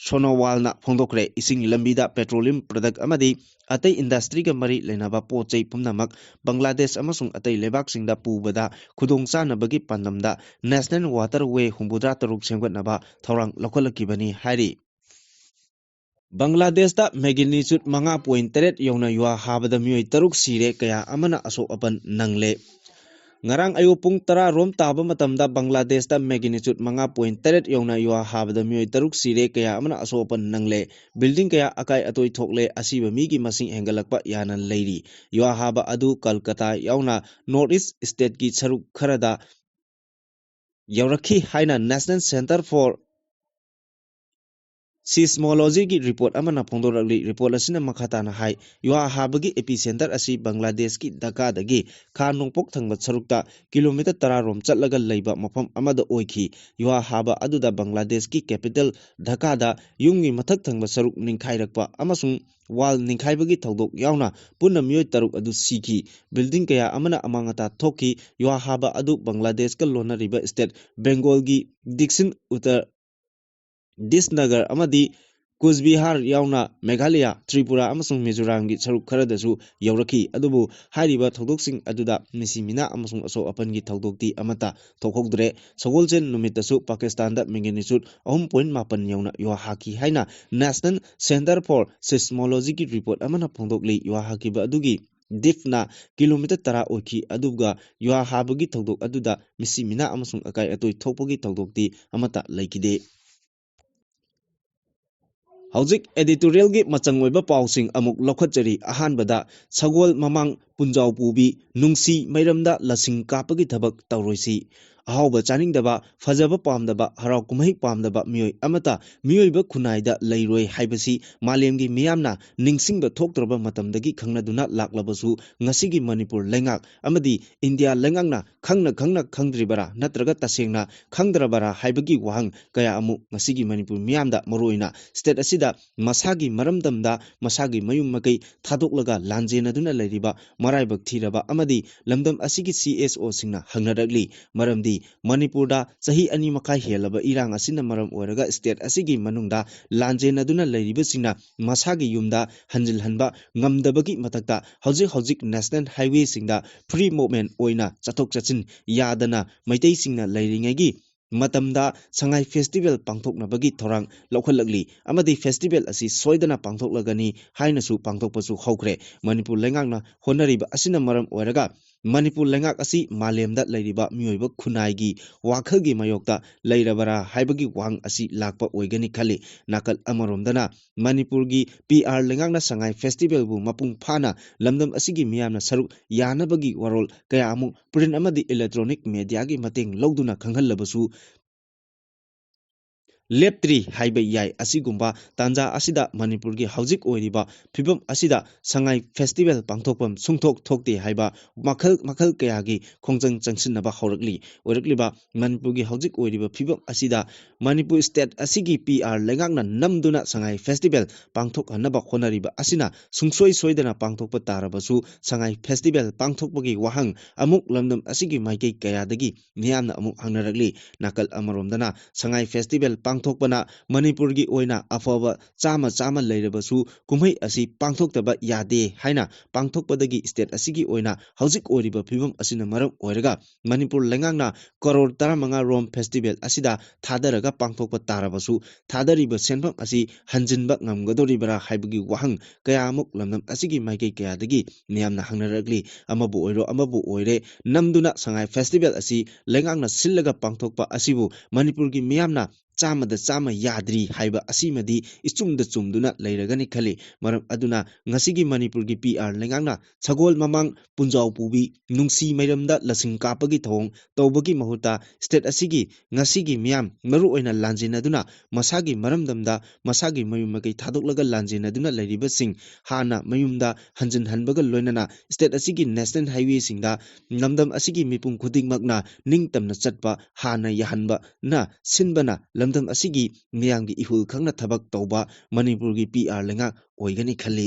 ꯁꯣꯅꯣꯋꯥꯜꯅ ꯐꯣꯡꯗꯣꯛꯈ꯭ꯔꯦ꯫ ꯏꯁꯤꯡ ꯂꯝꯕꯤꯗ petroleum product ꯑꯃꯗꯤ ꯑꯇꯩ industryꯒ ꯃꯔꯤ ꯂꯩꯅꯕ ꯄꯣꯠ ꯆꯩ ꯄꯨꯝꯅꯃꯛ ꯕꯪꯒ꯭ꯂꯥꯗꯦꯁ ꯑꯃꯁꯨꯡ ꯑꯇꯩ ꯂꯩꯕꯥꯛꯁꯤꯡꯗ ꯄꯨꯕꯗ ꯈꯨꯗꯣꯡꯆꯥꯅꯕꯒꯤ ꯄꯥꯟꯗꯝꯗ national waterway ꯍꯨꯝꯐꯨꯇꯔꯥ ꯇꯔꯨꯛ ꯁꯦꯝꯒꯠꯅꯕ ꯊꯧꯔꯥꯡ ꯂꯧꯈꯠꯂꯛꯈꯤꯕꯅꯤ ꯍꯥꯏꯔꯤ꯫ ꯕꯪꯒ꯭ꯂꯥꯗꯦꯁꯇ magnitude ꯃꯉꯥ point ꯇꯔꯦꯠ ꯌꯧꯅ ꯌꯨꯍꯥ ꯍꯥꯕꯗ ꯃꯤꯑꯣꯏ ꯇꯔꯨꯛ ꯁꯤꯔꯦ, ꯀꯌꯥ ꯑꯃꯅ ꯑꯁꯣꯛ ꯑꯄꯟ ꯅꯪꯂꯦ꯫ ꯉꯔꯥꯡ ꯑꯌꯨꯛ ꯄꯨꯡ ꯇꯔꯥ ꯔꯣꯝ ꯇꯥꯕ ꯃꯇꯝꯗ ꯕꯪꯒ꯭ꯂꯥꯗꯦꯁꯇ magnitude ꯃꯉꯥ point ꯇꯔꯦꯠ ꯌꯧꯅ ꯌꯨꯍꯥ ꯍꯥꯕꯗ ꯃꯤꯑꯣꯏ ꯇꯔꯨꯛ ꯁꯤꯔꯦ, ꯀꯌꯥ ꯑꯃꯅ ꯑꯁꯣꯛ ꯑꯄꯟ ꯅꯪꯂꯦ꯫ Building ꯀꯌꯥ ꯑꯀꯥꯏ ꯑꯇꯣꯏ ꯊꯣꯛꯂꯦ꯫ ꯑꯁꯤꯕ ꯃꯤꯒꯤ ꯃꯁꯤꯡ ꯍꯦꯟꯒꯠꯂꯛꯄ ꯌꯥꯅ ꯂꯩꯔꯤ꯫ ꯌꯨꯍꯥ ꯍꯥꯕ ꯑꯗꯨ ꯀꯜꯀꯇꯥ ꯌꯥꯎꯅ North East state ꯀꯤ ꯁꯔꯨꯛ ꯈꯔꯗ ꯌꯧꯔꯛꯈꯤ ꯍꯥꯏꯅ National Centre for Seismology ꯒꯤ report ꯑꯃꯅ ꯐꯣꯡꯗꯣꯔꯛꯂꯤ꯫ Report ꯑꯁꯤꯅ ꯃꯈꯥ ꯇꯥꯅ ꯍꯥꯏ, ꯌꯨꯍꯥ ꯍꯥꯕꯒꯤ epicentre ꯑꯁꯤ ꯕꯪꯒ꯭ꯂꯥꯗꯦꯁꯀꯤ ꯙꯥꯀꯥꯗꯒꯤ ꯈꯥ ꯅꯣꯡꯄꯣꯛ ꯊꯪꯕ ꯁꯔꯨꯛꯇ kilometre ꯇꯔꯥ ꯔꯣꯝ ꯆꯠꯂꯒ ꯂꯩꯕ ꯃꯐꯝ ꯑꯃꯗ ꯑꯣꯏꯈꯤ꯫ ꯌꯨꯍꯥ ꯍꯥꯕ ꯑꯗꯨꯗ ꯕꯪꯒ꯭ꯂꯥꯗꯦꯁꯀꯤ capital ꯙꯥꯀꯥꯗ ꯌꯨꯝꯒꯤ ꯃꯊꯛ ꯊꯪꯕ ꯁꯔꯨꯛ ꯅꯤꯡꯈꯥꯏꯔꯛꯄ ꯑꯃꯁꯨꯡ wall ꯅꯤꯡꯈꯥꯏꯕꯒꯤ ꯊꯧꯗꯣꯛ ꯌꯥꯎꯅ ꯄꯨꯟꯅ ꯃꯤꯑꯣꯏ ꯇꯔꯨꯛ ꯑꯗꯨ ꯁꯤꯈꯤ꯫ Building ꯀꯌꯥ ꯑꯃꯅ ꯑꯃꯥꯡ ꯑꯇꯥ ꯊꯣꯛꯈꯤ꯫ ꯌꯨꯍꯥ ꯍꯥꯕ ꯑꯗꯨ ꯕꯪꯒ꯭ꯂꯥꯗꯦꯁꯀ ꯂꯣꯟꯅꯔꯤꯕ state ꯕꯦꯡꯒꯣꯜꯒꯤ ꯗꯤꯛꯁꯤꯟ ꯎꯠꯇꯔ ꯗꯤꯁꯅꯒꯔ ꯑꯃꯗꯤ ꯀꯨꯆꯕꯤꯍꯥꯔ ꯌꯥꯎꯅ ꯃꯦꯘꯥꯂꯌꯥ, ꯇ꯭ꯔꯤꯄꯨꯔꯥ ꯑꯃꯁꯨꯡ ꯃꯤꯖꯣꯔꯥꯝꯒꯤ ꯁꯔꯨꯛ ꯈꯔꯗꯁꯨ ꯌꯧꯔꯛꯈꯤ꯫ ꯑꯗꯨꯕꯨ ꯍꯥꯏꯔꯤꯕ ꯊꯧꯗꯣꯛꯁꯤꯡ ꯑꯗꯨꯗ ꯃꯤꯁꯤ ꯃꯤꯅꯥ ꯑꯃꯁꯨꯡ ꯑꯁꯣꯛ ꯑꯄꯟꯒꯤ ꯊꯧꯗꯣꯛꯇꯤ ꯑꯃꯠꯇ ꯊꯣꯛꯍꯧꯗ꯭ꯔꯦ꯫ ꯁꯒꯣꯜꯁꯦꯟ ꯅꯨꯃꯤꯠꯇꯁꯨ ꯄꯥꯀꯤꯁꯇꯥꯟꯗ magnitude ꯑꯍꯨꯝ point ꯃꯥꯄꯟ ꯌꯧꯅ ꯌꯨꯍꯥ ꯍꯥꯈꯤ ꯍꯥꯏꯅ National Centre for Seismology ꯒꯤ report ꯑꯃꯅ ꯐꯣꯡꯗꯣꯛꯂꯤ꯫ ꯌꯨꯍꯥ ꯍꯥꯈꯤꯕ ꯑꯗꯨꯒꯤ depth ꯅ kilometre ꯇꯔꯥ ꯑꯣꯏꯈꯤ, ꯑꯗꯨꯒ ꯌꯨꯍꯥ ꯍꯥꯕꯒꯤ ꯊꯧꯗꯣꯛ ꯑꯗꯨꯗ ꯃꯤꯁꯤ ꯃꯤꯅꯥ ꯑꯃꯁꯨꯡ ꯑꯀꯥꯏ ꯑꯇꯣꯏ ꯊꯣꯛꯄꯒꯤ ꯊꯧꯗꯣꯛꯇꯤ ꯑꯃꯠꯇ ꯂꯩꯈꯤꯗꯦ꯫ ꯍꯧꯖꯤꯛ editorial ꯒꯤ ꯃꯆꯪ ꯑꯣꯏꯕ ꯄꯥꯎꯁꯤꯡ ꯑꯃꯨꯛ ꯂꯧꯈꯠꯆꯔꯤ꯫ ꯑꯍꯥꯟꯕꯗ, ꯁꯒꯣꯜ ꯃꯃꯥꯡ ꯄꯨꯟꯖꯥꯎ ꯄꯨꯕꯤ, ꯅꯨꯡꯁꯤ ꯃꯩꯔꯝꯗ ꯂꯁꯤꯡ ꯀꯥꯞꯄꯒꯤ ꯊꯕꯛ ꯇꯧꯔꯣꯏꯁꯤ꯫ ꯑꯍꯥꯎꯕ ꯆꯥꯅꯤꯡꯗꯕ, ꯐꯖꯕ ꯄꯥꯝꯗꯕ, ꯍꯔꯥꯎ ꯀꯨꯝꯍꯩ ꯄꯥꯝꯗꯕ ꯃꯤꯑꯣꯏ ꯑꯃꯠꯇ ꯃꯤꯑꯣꯏꯕ ꯈꯨꯟꯅꯥꯏꯗ ꯂꯩꯔꯣꯏ ꯍꯥꯏꯕꯁꯤ ꯃꯥꯂꯦꯝꯒꯤ ꯃꯤꯌꯥꯝꯅ ꯅꯤꯡꯁꯤꯡꯕ ꯊꯣꯛꯇ꯭ꯔꯕ ꯃꯇꯝꯗꯒꯤ ꯈꯪꯅꯗꯨꯅ ꯂꯥꯛꯂꯕꯁꯨ, ꯉꯁꯤꯒꯤ ꯃꯅꯤꯄꯨꯔ ꯂꯩꯉꯥꯛ ꯑꯃꯗꯤ ꯏꯟꯗꯤꯌꯥ ꯂꯩꯉꯥꯛꯅ ꯈꯪꯅ ꯈꯪꯅ ꯈꯪꯗ꯭ꯔꯤꯕꯔꯥ ꯅꯠꯇ꯭ꯔꯒ ꯇꯁꯦꯡꯅ ꯈꯪꯗ꯭ꯔꯕꯔꯥ ꯍꯥꯏꯕꯒꯤ ꯋꯥꯍꯪ ꯀꯌꯥ ꯑꯃꯨꯛ ꯉꯁꯤꯒꯤ ꯃꯅꯤꯄꯨꯔ ꯃꯤꯌꯥꯝꯗ, ꯃꯔꯨꯑꯣꯏꯅ state ꯑꯁꯤꯗ ꯃꯁꯥꯒꯤ ꯃꯔꯝꯗꯝꯗ ꯃꯁꯥꯒꯤ ꯃꯌꯨꯝ ꯃꯀꯩ ꯊꯥꯗꯣꯛꯂꯒ ꯂꯥꯟꯖꯦꯟꯅꯗꯨꯅ ꯂꯩꯔꯤꯕ ꯃꯔꯥꯏꯕꯛ ꯊꯤꯔꯕ ꯑꯃꯗꯤ ꯂꯝꯗꯝ ꯑꯁꯤꯒꯤ C S O ꯁꯤꯡꯅ ꯍꯪꯅꯔꯛꯂꯤ꯫ ꯃꯔꯝꯗꯤ ꯃꯅꯤꯄꯨꯔꯗ ꯆꯍꯤ ꯑꯅꯤ ꯃꯈꯥꯏ ꯍꯦꯜꯂꯕ ꯏꯔꯥꯡ ꯑꯁꯤꯅ ꯃꯔꯝ ꯑꯣꯏꯔꯒ state ꯑꯁꯤꯒꯤ ꯃꯅꯨꯡꯗ ꯂꯥꯟꯖꯦꯟꯅꯗꯨꯅ ꯂꯩꯔꯤꯕꯁꯤꯡꯅ ꯃꯁꯥꯒꯤ ꯌꯨꯝꯗ ꯍꯟꯖꯤꯜꯍꯟꯕ ꯉꯝꯗꯕꯒꯤ ꯃꯊꯛꯇ, ꯍꯧꯖꯤꯛ ꯍꯧꯖꯤꯛ national highway ꯁꯤꯡꯗ free movement ꯑꯣꯏꯅ ꯆꯠꯊꯣꯛ ꯆꯠꯁꯤꯟ ꯌꯥꯗꯅ ꯃꯩꯇꯩꯁꯤꯡꯅ ꯂꯩꯔꯤꯉꯩꯒꯤ ꯃꯇꯝꯗ ꯁꯉꯥꯏ festival ꯄꯥꯡꯊꯣꯛꯅꯕꯒꯤ ꯊꯧꯔꯥꯡ ꯂꯧꯈꯠꯂꯛꯂꯤ ꯑꯃꯗꯤ festival ꯑꯁꯤ ꯁꯣꯏꯗꯅ ꯄꯥꯡꯊꯣꯛꯂꯒꯅꯤ ꯍꯥꯏꯅꯁꯨ ꯄꯥꯡꯊꯣꯛꯄꯁꯨ ꯍꯧꯈ꯭ꯔꯦ꯫ ꯃꯅꯤꯄꯨꯔ ꯂꯩꯉꯥꯛꯅ ꯍꯣꯠꯅꯔꯤꯕ ꯑꯁꯤꯅ ꯃꯔꯝ ꯑꯣꯏꯔꯒ ꯃꯅꯤꯄꯨꯔ ꯂꯩꯉꯥꯛ ꯑꯁꯤ ꯃꯥꯂꯦꯝꯗ ꯂꯩꯔꯤꯕ ꯃꯤꯑꯣꯏꯕ ꯈꯨꯟꯅꯥꯏꯒꯤ ꯋꯥꯈꯜꯒꯤ ꯃꯥꯌꯣꯛꯇ ꯂꯩꯔꯕꯔꯥ ꯍꯥꯏꯕꯒꯤ ꯋꯥꯍꯪ ꯑꯁꯤ ꯂꯥꯛꯄ ꯑꯣꯏꯒꯅꯤ ꯈꯜꯂꯤ꯫ ꯅꯥꯀꯜ ꯑꯃꯔꯣꯝꯗꯅ ꯃꯅꯤꯄꯨꯔꯒꯤ ꯄꯤ ꯑꯥꯔ ꯂꯩꯉꯥꯛꯅ ꯁꯉꯥꯏ ꯐꯦꯁꯇꯤꯚꯦꯜꯕꯨ ꯃꯄꯨꯡ ꯐꯥꯅ ꯂꯝꯗꯝ ꯑꯁꯤꯒꯤ ꯃꯤꯌꯥꯝꯅ ꯁꯔꯨꯛ ꯌꯥꯅꯕꯒꯤ ꯋꯥꯔꯣꯜ ꯀꯌꯥ ꯑꯃꯨꯛ ꯄ꯭ꯔꯤꯟ ꯑꯃꯗꯤ ꯏꯂꯦꯛꯇ꯭ꯔꯣꯅꯤꯛ ꯃꯦꯗꯤꯌꯥꯒꯤ ꯃꯇꯦꯡ ꯂꯧꯗꯨꯅ ꯈꯪꯍꯜꯂꯕꯁꯨ, ꯂꯦꯞꯇ꯭ꯔꯤ ꯍꯥꯏꯕ ꯌꯥꯏ꯫ ꯑꯁꯤꯒꯨꯝꯕ ꯇꯥꯟꯖꯥ ꯑꯁꯤꯗ ꯃꯅꯤꯄꯨꯔꯒꯤ ꯍꯧꯖꯤꯛ ꯑꯣꯏꯔꯤꯕ ꯐꯤꯕꯝ ꯑꯁꯤꯗ ꯁꯉꯥꯏ ꯐꯦꯁꯇꯤꯚꯦꯜ ꯄꯥꯡꯊꯣꯛꯐꯝ ꯁꯨꯡꯊꯣꯛ ꯊꯣꯛꯇꯦ ꯍꯥꯏꯕ ꯃꯈꯜ ꯃꯈꯜ ꯀꯌꯥꯒꯤ ꯈꯣꯡꯖꯪ ꯆꯪꯁꯤꯟꯅꯕ ꯍꯧꯔꯛꯂꯤ꯫ ꯑꯣꯏꯔꯛꯂꯤꯕ ꯃꯅꯤꯄꯨꯔꯒꯤ ꯍꯧꯖꯤꯛ ꯑꯣꯏꯔꯤꯕ ꯐꯤꯕꯝ ꯑꯁꯤꯗ ꯃꯅꯤꯄꯨꯔ ꯁ꯭ꯇꯦꯠ ꯑꯁꯤꯒꯤ ꯄꯤ ꯑꯥꯔ ꯂꯩꯉꯥꯛꯅ ꯅꯝꯗꯨꯅ ꯁꯉꯥꯏ ꯐꯦꯁꯇꯤꯚꯦꯜ ꯄꯥꯡꯊꯣꯛꯍꯟꯅꯕ ꯍꯣꯠꯅꯔꯤꯕ ꯑꯁꯤꯅ ꯁꯨꯡꯁꯣꯏ ꯁꯣꯏꯗꯅ ꯄꯥꯡꯊꯣꯛꯄ ꯇꯥꯔꯕꯁꯨ, ꯁꯉꯥꯏ ꯐꯦꯁꯇꯤꯚꯦꯜ ꯄꯥꯡꯊꯣꯛꯄꯒꯤ ꯋꯥꯍꯪ ꯑꯃꯨꯛ ꯂꯝꯗꯝ ꯑꯁꯤꯒꯤ ꯃꯥꯏꯀꯩ ꯀꯌꯥꯗꯒꯤ ꯃꯤꯌꯥꯝꯅ ꯑꯃꯨꯛ ꯍꯪꯅꯔꯛꯂꯤ꯫ ꯅꯥꯀꯜ ꯑꯃꯔꯣꯝꯗꯅ ꯁꯉꯥꯏ ꯐꯦꯁꯇꯤꯚꯦꯜ ꯄꯥꯡꯊꯣꯛꯄꯅ ꯃꯅꯤꯄꯨꯔꯒꯤ ꯑꯣꯏꯅ ꯑꯐꯕ ꯆꯥꯝꯃ ꯆꯥꯝꯃ ꯂꯩꯔꯕꯁꯨ, ꯀꯨꯝꯍꯩ ꯑꯁꯤ ꯄꯥꯡꯊꯣꯛꯇꯕ ꯌꯥꯗꯦ ꯍꯥꯏꯅ ꯄꯥꯡꯊꯣꯛꯄꯗꯒꯤ ꯁ꯭ꯇꯦꯠ ꯑꯁꯤꯒꯤ ꯑꯣꯏꯅ ꯍꯧꯖꯤꯛ ꯑꯣꯏꯔꯤꯕ ꯐꯤꯕꯝ ꯑꯁꯤꯅ ꯃꯔꯝ ꯑꯣꯏꯔꯒ ꯃꯅꯤꯄꯨꯔ ꯂꯩꯉꯥꯛꯅ ꯀꯔꯣꯔ ꯇꯔꯥꯃꯉꯥ ꯔꯣꯝ ꯐꯦꯁꯇꯤꯚꯦꯜ ꯑꯁꯤꯗ ꯊꯥꯗꯔꯒ ꯄꯥꯡꯊꯣꯛꯄ ꯇꯥꯔꯕꯁꯨ, ꯊꯥꯗꯔꯤꯕ ꯁꯦꯟꯐꯝ ꯑꯁꯤ ꯍꯟꯖꯤꯟꯕ ꯉꯝꯒꯗꯧꯔꯤꯕꯔꯥ ꯍꯥꯏꯕꯒꯤ ꯋꯥꯍꯪ ꯀꯌꯥ ꯑꯃꯨꯛ ꯂꯝꯗꯝ ꯑꯁꯤꯒꯤ ꯃꯥꯏꯀꯩ ꯀꯌꯥꯗꯒꯤ ꯃꯤꯌꯥꯝꯅ ꯍꯪꯅꯔꯛꯂꯤ꯫ ꯑꯃꯕꯨ ꯑꯣꯏꯔꯣ, ꯑꯃꯕꯨ ꯑꯣꯏꯔꯦ, ꯅꯝꯗꯨꯅ ꯁꯉꯥꯏ ꯐꯦꯁꯇꯤꯚꯦꯜ ꯑꯁꯤ ꯂꯩꯉꯥꯛꯅ ꯁꯤꯜꯂꯒ ꯄꯥꯡꯊꯣꯛꯄ ꯑꯁꯤꯕꯨ ꯃꯅꯤꯄꯨꯔꯒꯤ ꯃꯤꯌꯥꯝꯅ ꯆꯥꯝꯃꯗ ꯆꯥꯝꯃ ꯌꯥꯗ꯭ꯔꯤ ꯍꯥꯏꯕ ꯑꯁꯤꯃꯗꯤ ꯏꯆꯨꯝꯗ ꯆꯨꯝꯗꯨꯅ ꯂꯩꯔꯒꯅꯤ ꯈꯜꯂꯤ꯫ ꯃꯔꯝ ꯑꯗꯨꯅ ꯉꯁꯤꯒꯤ ꯃꯅꯤꯄꯨꯔꯒꯤ ꯄꯤ ꯑꯥꯔ ꯂꯩꯉꯥꯛꯅ ꯁꯒꯣꯜ ꯃꯃꯥꯡ ꯄꯨꯟꯖꯥꯎ ꯄꯨꯕꯤ ꯅꯨꯡꯁꯤ ꯃꯩꯔꯝꯗ ꯂꯁꯤꯡ ꯀꯥꯞꯄꯒꯤ ꯊꯧꯑꯣꯡ ꯇꯧꯕꯒꯤ ꯃꯍꯨꯠꯇ, ꯁ꯭ꯇꯦꯠ ꯑꯁꯤꯒꯤ ꯉꯁꯤꯒꯤ ꯃꯤꯌꯥꯝ ꯃꯔꯨꯑꯣꯏꯅ ꯂꯥꯟꯖꯦꯟꯅꯗꯨꯅ ꯃꯁꯥꯒꯤ ꯃꯔꯝꯗꯝꯗ ꯃꯁꯥꯒꯤ ꯃꯌꯨꯝ ꯃꯀꯩ ꯊꯥꯗꯣꯛꯂꯒ ꯂꯥꯟꯖꯦꯟꯅꯗꯨꯅ ꯂꯩꯔꯤꯕꯁꯤꯡ ꯍꯥꯟꯅ ꯃꯌꯨꯝꯗ ꯍꯟꯖꯤꯟꯍꯟꯕꯒ ꯂꯣꯏꯅꯅ ꯁ꯭ꯇꯦꯠ ꯑꯁꯤꯒꯤ ꯅꯦꯁꯅꯦꯜ ꯍꯥꯏꯋꯦꯁꯤꯡꯗ ꯂꯝꯗꯝ ꯑꯁꯤꯒꯤ ꯃꯤꯄꯨꯝ ꯈꯨꯗꯤꯡꯃꯛꯅ ꯅꯤꯡꯇꯝꯅ ꯆꯠꯄ ꯍꯥꯟꯅ ꯌꯥꯍꯟꯕꯅ ꯁꯤꯟꯕꯅ ꯂꯝꯗꯝ ꯑꯁꯤꯒꯤ ꯃꯤꯌꯥꯝꯒꯤ ꯏꯍꯨꯜ ꯈꯪꯅ ꯊꯕꯛ ꯇꯧꯕ ꯃꯅꯤꯄꯨꯔꯒꯤ ꯄꯤ ꯑꯥꯔ ꯂꯩꯉꯥꯛ ꯑꯣꯏꯒꯅꯤ ꯈꯜꯂꯤ꯫